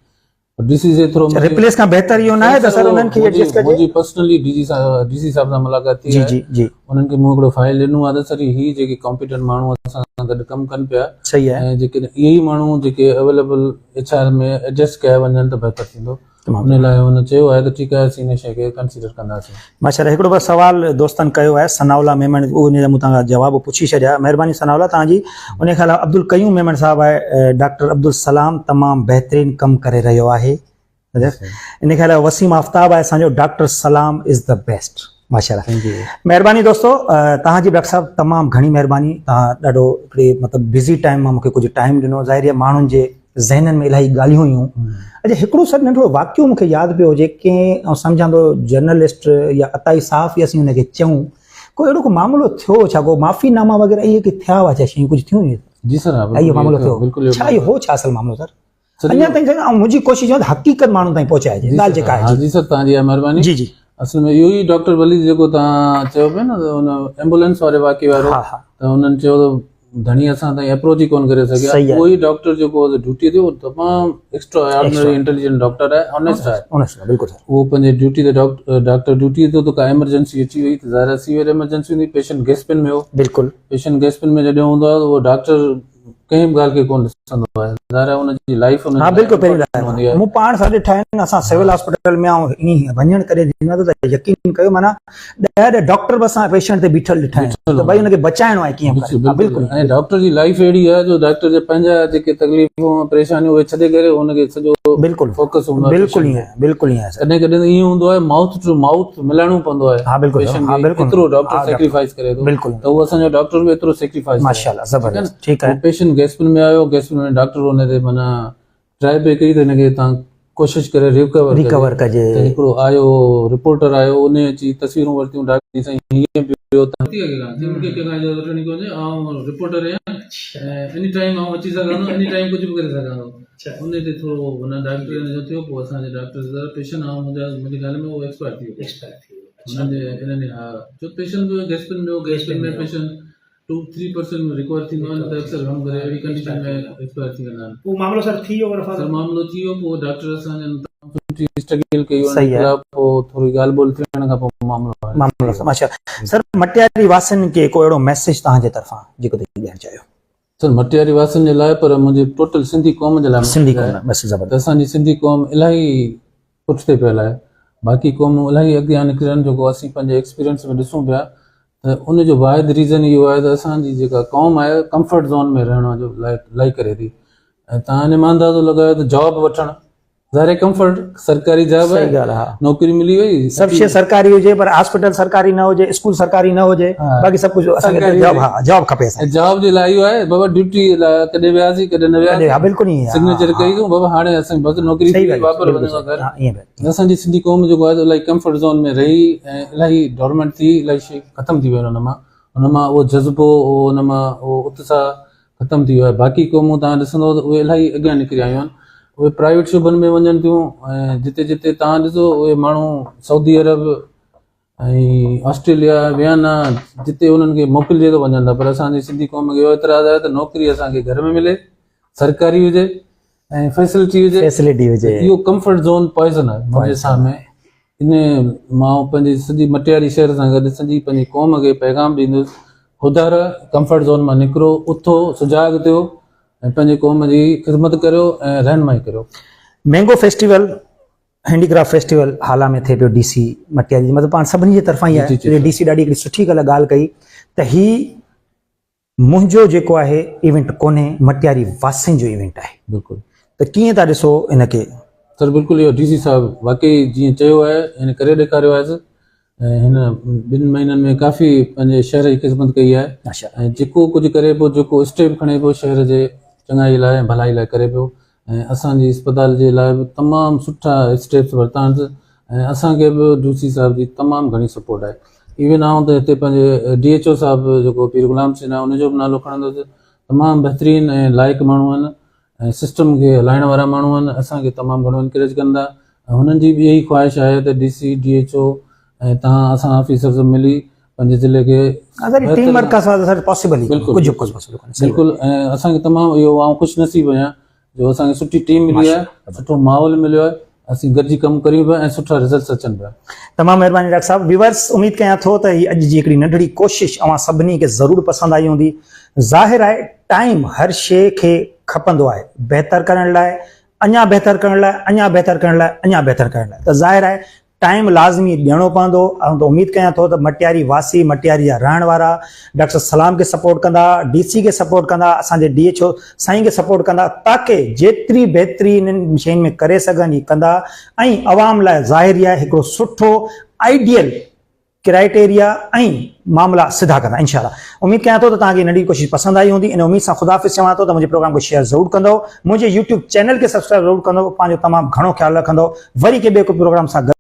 ڊي سي جي ٿرو ريپليس کان بهتر اهو نه آهي ته سر انهن کي ايڊجسٽ ڪجي منهنجي پرسنلي ڊي جي صاحب ڊي سي صاحب سان ملاقات ٿي جي جي جي انهن کي مون هڪڙو فائل ڏنو آهي ته سر هي جيڪي ڪمپيٽنٽ ماڻهو اسان سان گڏ ڪم ڪن پيا صحيح آهي ۽ جيڪڏهن اهي ئي ماڻهو جيڪي اويليبل ايڇ آر ۾ ايڊجسٽ ڪيا وڃن ته بهتر ٿيندو ان لاء هن چيو آهي ته ٺيڪ آهي اسين ان شيء کي ڪنسيڊر ڪنداسين. ماشاء الله هڪڙو بس سوال دوستن ڪيو آهي ثناء الله ميمڻ اهو ان جا مون توهان کان جواب پڇي ڇڏيا مهرباني ثناء الله توهان جي ان کان علاوه عبدالقيوم ميمڻ صاحب آهي ڊاڪٽر عبدالسلام تمام بهترين ڪم ڪري رهيو آهي ان کان علاوه وسيم آفتاب آهي اسان جو doctor Salam is the best ماشاء الله مهرباني دوستو توهان جي ڊاڪٽر صاحب تمام گهڻي مهرباني توهان ڏاڍو هڪڙي مطلب بزي ٽائيم مان مونکي ڪجهه ٽائيم ڏنو ظاهر آهي ماڻهن جي ذهنن ۾ الاهي ڳالهيون هيون اچا هڪڙو سر ننڍڙو واقعو مونکي ياد پيو هجي ڪنهن آئون سمجهان ٿو جرنلسٽ يا عطائي صحافي اسين ان کي چئون ڪو اهڙو ڪو معاملو ٿيو ڇا ڪو معافي ناما وغيره اهي ڪي ٿيا هئا ڇا شيون ڪجهه ٿيون هيون جي سر ها اهو معاملو ٿيو بلڪل ڇا اهو هو ڇا اصل معاملو سر اڃا تائين سر منهنجي ڪوشش آهي حقيقت ماڻهن تائين پهچائجي ڳالهه جيڪا آهي جي سر توهان جي مهرباني جي جي اصل ۾ اهو ئي ڊاڪٽر وليد جيڪو توهان چيو پيا نه ان ايمبولينس واري واقعي وارو ته انهن چيو ته ڌڻي اسان تائين اپروچ ئي ڪونه ڪري سگهيا اهو ئي ڊاڪٽر جيڪو ڊيوٽي تي هو تمام ايڪسٽرا آرڊنري انٽيليجنٽ ڊاڪٽر آهي آنيسٽ آهي آنيسٽ آهي بلڪل سر اهو پنهنجي ڊيوٽي تي ڊاڪٽر ڊيوٽي تي ته ڪا ايمرجنسي اچي وئي ته ظاهر آهي سيويئر ايمرجنسي هوندي پيشنٽ گيسپن ۾ هو بلڪل پيشنٽ گيسپن ۾ جڏهن هوندو آهي ته اهو ڊاڪٽر ڪنهن به ڳالهه کي ڪونه ڏسندو آهي ظاهر آهي ان جي لائف ان ها بلڪل پهرين ڳالهه مون پاڻ سان ڏٺا آهن اسان سول هاسپيٽل ۾ آئون ائين وڃڻ ڪڏهن ٿيندو آهي ته يقين ڪيو معنيٰ ڏهه ڏهه ڊاڪٽر به اسان پيشنٽ تي بيٺل ڏٺا آهن ته ڀائي ان کي بچائڻو آهي ڪيئن به ڪري بلڪل ۽ ڊاڪٽر جي لائف اهڙي آهي جو ڊاڪٽر جي پنهنجا جيڪي تڪليفون پريشانيون اهي ڇڏي ڪري ان کي سڄو بلڪل فوڪس هوندو آهي بلڪل ائين بلڪل ائين آهي ڪڏهن ڪڏهن ائين هوندو آهي مائوٿ ٽو مائوٿ ملائڻو پوندو آهي ها بلڪل ها بلڪل ايترو ڊاڪٽر سيڪريفائس ڪري ٿو بلڪل ته هو اسان جو ڊاڪٽر به ايترو سيڪريفائس ماشاءالله زبردست ٺيڪ آهي پيشنٽ گيسپن ۾ آيو گيسپن ۾ ڊاڪٽر ان تي معنيٰ ٽرائي پئي ڪئي ته هن کي تان ڪوشش ڪري ريڪور ريڪور ڪجي ته هڪڙو آيو رپورٽر آيو ان اچي تصويرون ورتيون ڊاڪٽر سائين هيئن پيو ته ٿي اڳي ڳالهه ٿي مونکي ڪنهن کان اجازت وٺڻي ڪونهي آئون رپورٽر آهيان ۽ ايني ٽائيم آئون اچي سگهان ٿو ايني ٽائيم ڪجهه به ڪري سگهان ٿو ان تي ٿورو هن ڊاڪٽر ان جو ٿيو پوء اسان جي ڊاڪٽر ذرا پيشن آئون منهنجا منهنجي خيال ۾ هو ايڪسپائر ٿي ويو ايڪسپائر ٿي ويو انهن جي انهن ها جو پيشن به گيسپن ۾ هو گيسپن ۾ پيشن ٽو ٿري پرسنٽ ريڪور ٿيندو آهي نه ته اڪثر گهڻو ڪري اهڙي ڪنڊيشن ۾ ايڪسپائر ٿي ويندا آهن. پوء معاملو سر ٿي ويو رفا سر معاملو ٿي ويو پوء ڊاڪٽر اسان جن تمام سٺي اسٽرگل ڪئي ان جي خلاف پوء ٿوري ڳالهه ٻولهه ٿيڻ کان پوء معاملو حل معاملو سر ماشاء سر مٽياري واسين کي ڪو اهڙو ميسيج توهان جي طرفان جيڪو توهين ڏيڻ چاهيو. سر مٽياري واسين جي لاء پر منهنجي ٽوٽل سنڌي قوم جي لاء سنڌي قوم لاء ميسيج زبردست ته اسان جي سنڌي قوم الاهي پٺتي پيل آهي باقي قومون الاهي اڳيان نڪرن جيڪو اسين پنهنجي ايڪسپيرينس ۾ ڏسون پيا ته ان جو واحد ريزن اهو آهي ته اسان جي جيڪا قوم آهي ڪمفرٽ زون ۾ رهڻ جو لائڪ ڪري ٿي ۽ تان ان مان اندازو لڳايو ته جاب وٺڻ ظاهر ڪمفرٽ سرڪاري جاب صحيح ڳالهه آهي نوڪري ملي وئي سڀ شيء سرڪاري هجي پر هاسپيٽل سرڪاري نه هجي اسڪول سرڪاري نه هجي باقي سڀ ڪجهه اسان کي جاب ها جاب کپي اسان جاب جي لاء اهو آهي بابا ڊيوٽي لاء ڪڏهن وياسين ڪڏهن نه وياسين ها بلڪل ائين سگنيچر ڪئي اٿئون بابا هاڻي اسان بس نوڪري ٿي وئي واپس وڃڻو گهر ها ائين اسان جي سنڌي قوم جيڪو آهي الاهي ڪمفرٽ زون ۾ رهي ۽ الاهي ڊورمنٽ ٿي الاهي شي ختم ٿي ويو ان مان ان مان اهو جذبو اهو ان مان اهو اتساهه ختم ٿي ويو آهي باقي قومون تان ڏسندو ته اهي الاهي اڳيان نڪري آيون آهن اهي پرائيويٽ شعبن ۾ وڃن ٿيون ۽ جتي جتي تان ڏسو اهي ماڻهو سعودي عرب ۽ آسٽريليا ويانا جتي انهن کي موڪلجي ٿو وڃن ٿا پر اسان جي سنڌي قوم کي اهو اعتراض آهي ته نوڪري اسان کي گهر ۾ ملي سرڪاري هجي ۽ فيسلٽي هجي فيسلٽي هجي اهو ڪمفرٽ زون پوائزن آهي منهنجي حساب ۾ ان مان پنهنجي سڄي مٽياري شهر سان گڏ سڄي پنهنجي قوم کي پيغام ڏيندس خدارا ڪمفرٽ زون مان نڪرو اٿو سجاڳ ٿيو ۽ پنهنجي قوم جي خدمت ڪريو ۽ رهنمائي ڪريو mango festival handicraft festival Hala ۾ ٿئي پيو ڊي سي مٽياري جي مطلب پاڻ سڀني جي طرفان ئي آهي ڊي سي ڏاڍي هڪڙي سٺي ڳالهه ڳالهه ڪئي ته هي منهنجو جيڪو آهي ايونٽ ڪونهي مٽياري واسين جو ايونٽ آهي بلڪل ته ڪيئن ٿا ڏسو ان کي سر بلڪل اهو ڊي سي صاحب واقعي جيئن چيو آهي هن ڪري ڏيکاريو آهي سر ۽ هن ٻن مهينن ۾ ڪافي پنهنجي شهر جي خدمت ڪئي آهي ۽ جيڪو ڪجهه ڪري پيو جيڪو اسٽيپ کڻي پيو شهر جي چڱائي لاء ۽ ڀلائي لاء ڪري پيو ۽ اسان جي اسپتال جي لاء به تمام سٺا اسٽيپس ورتا آهن ۽ اسان کي به ڊي سي صاحب جي تمام گهڻي سپورٽ آهي ايون آئون ته هتي پنهنجي ڊي ايڇ او صاحب جيڪو پير غلام حسين آهي ان جو به نالو کڻندس. تمام بهترين ۽ لائق ماڻهو آهن ۽ سسٽم کي هلائڻ وارا ماڻهو آهن اسان کي تمام گهڻو انڪريج ڪن ٿا ۽ هنن جي به اها ئي خواهش آهي ته D C D H O ۽ توهان اسان آفيسرز ملي پنهنجي ضلعي کي سر ٽيم ورڪ کان سواء سر پاسيبل ئي ڪجهه ڪجهه پاسيبل ڪونهي بلڪل ۽ اسان کي تمام اهو آئون خوش نصيب آهيان جو اسان کي سٺي ٽيم ملي آهي سٺو ماحول مليو آهي اسين گڏجي ڪم ڪريون پيا ۽ سٺا رزلٽس اچن پيا. تمام مهرباني ڊاڪٽر صاحب ويورس اميد ڪيان ٿو ته هي اڄ جي هڪڙي ننڍڙي ڪوشش اوهان سڀني کي ضرور پسند آئي هوندي ظاهر آهي ٽائيم هر شيء کي کپندو آهي بهتر ڪرڻ لاء اڃا بهتر ڪرڻ لاء اڃا بهتر ڪرڻ لاء اڃا بهتر ڪرڻ لاء ته ظاهر آهي ٽائيم لازمي ڏيڻو پوندو. آئون ته اميد ڪيان ٿو ته مٽياري واسي، مٽياري جا رهڻ وارا ڊاڪٽر سلام کي سپورٽ ڪندا، ڊي سي کي سپورٽ ڪندا، اسان جي ڊي ايڇ او سائين کي سپورٽ ڪندا تاڪه جيتري بهتري انهن شين ۾ ڪري سگهن هي ڪندا ۽ عوام لاء ظاهر ئي آهي هڪڙو سٺو آئيڊيل ڪرائيٽيريا ۽ معاملا سڌا ڪندا انشاء الله اميد ڪيان ٿو ته توهان کي ننڍي ڪوشش پسند آئي هوندي ان اميد سان خدا حافظ چوان ٿو ته منهنجي پروگرام کي شيئر ضرور ڪندو منهنجي يوٽيوب چينل کي سبسڪرائب ضرور ڪندو پنهنجو تمام گهڻو خيال رکندو وري ڪنهن ٻئي پروگرام سان گڏ.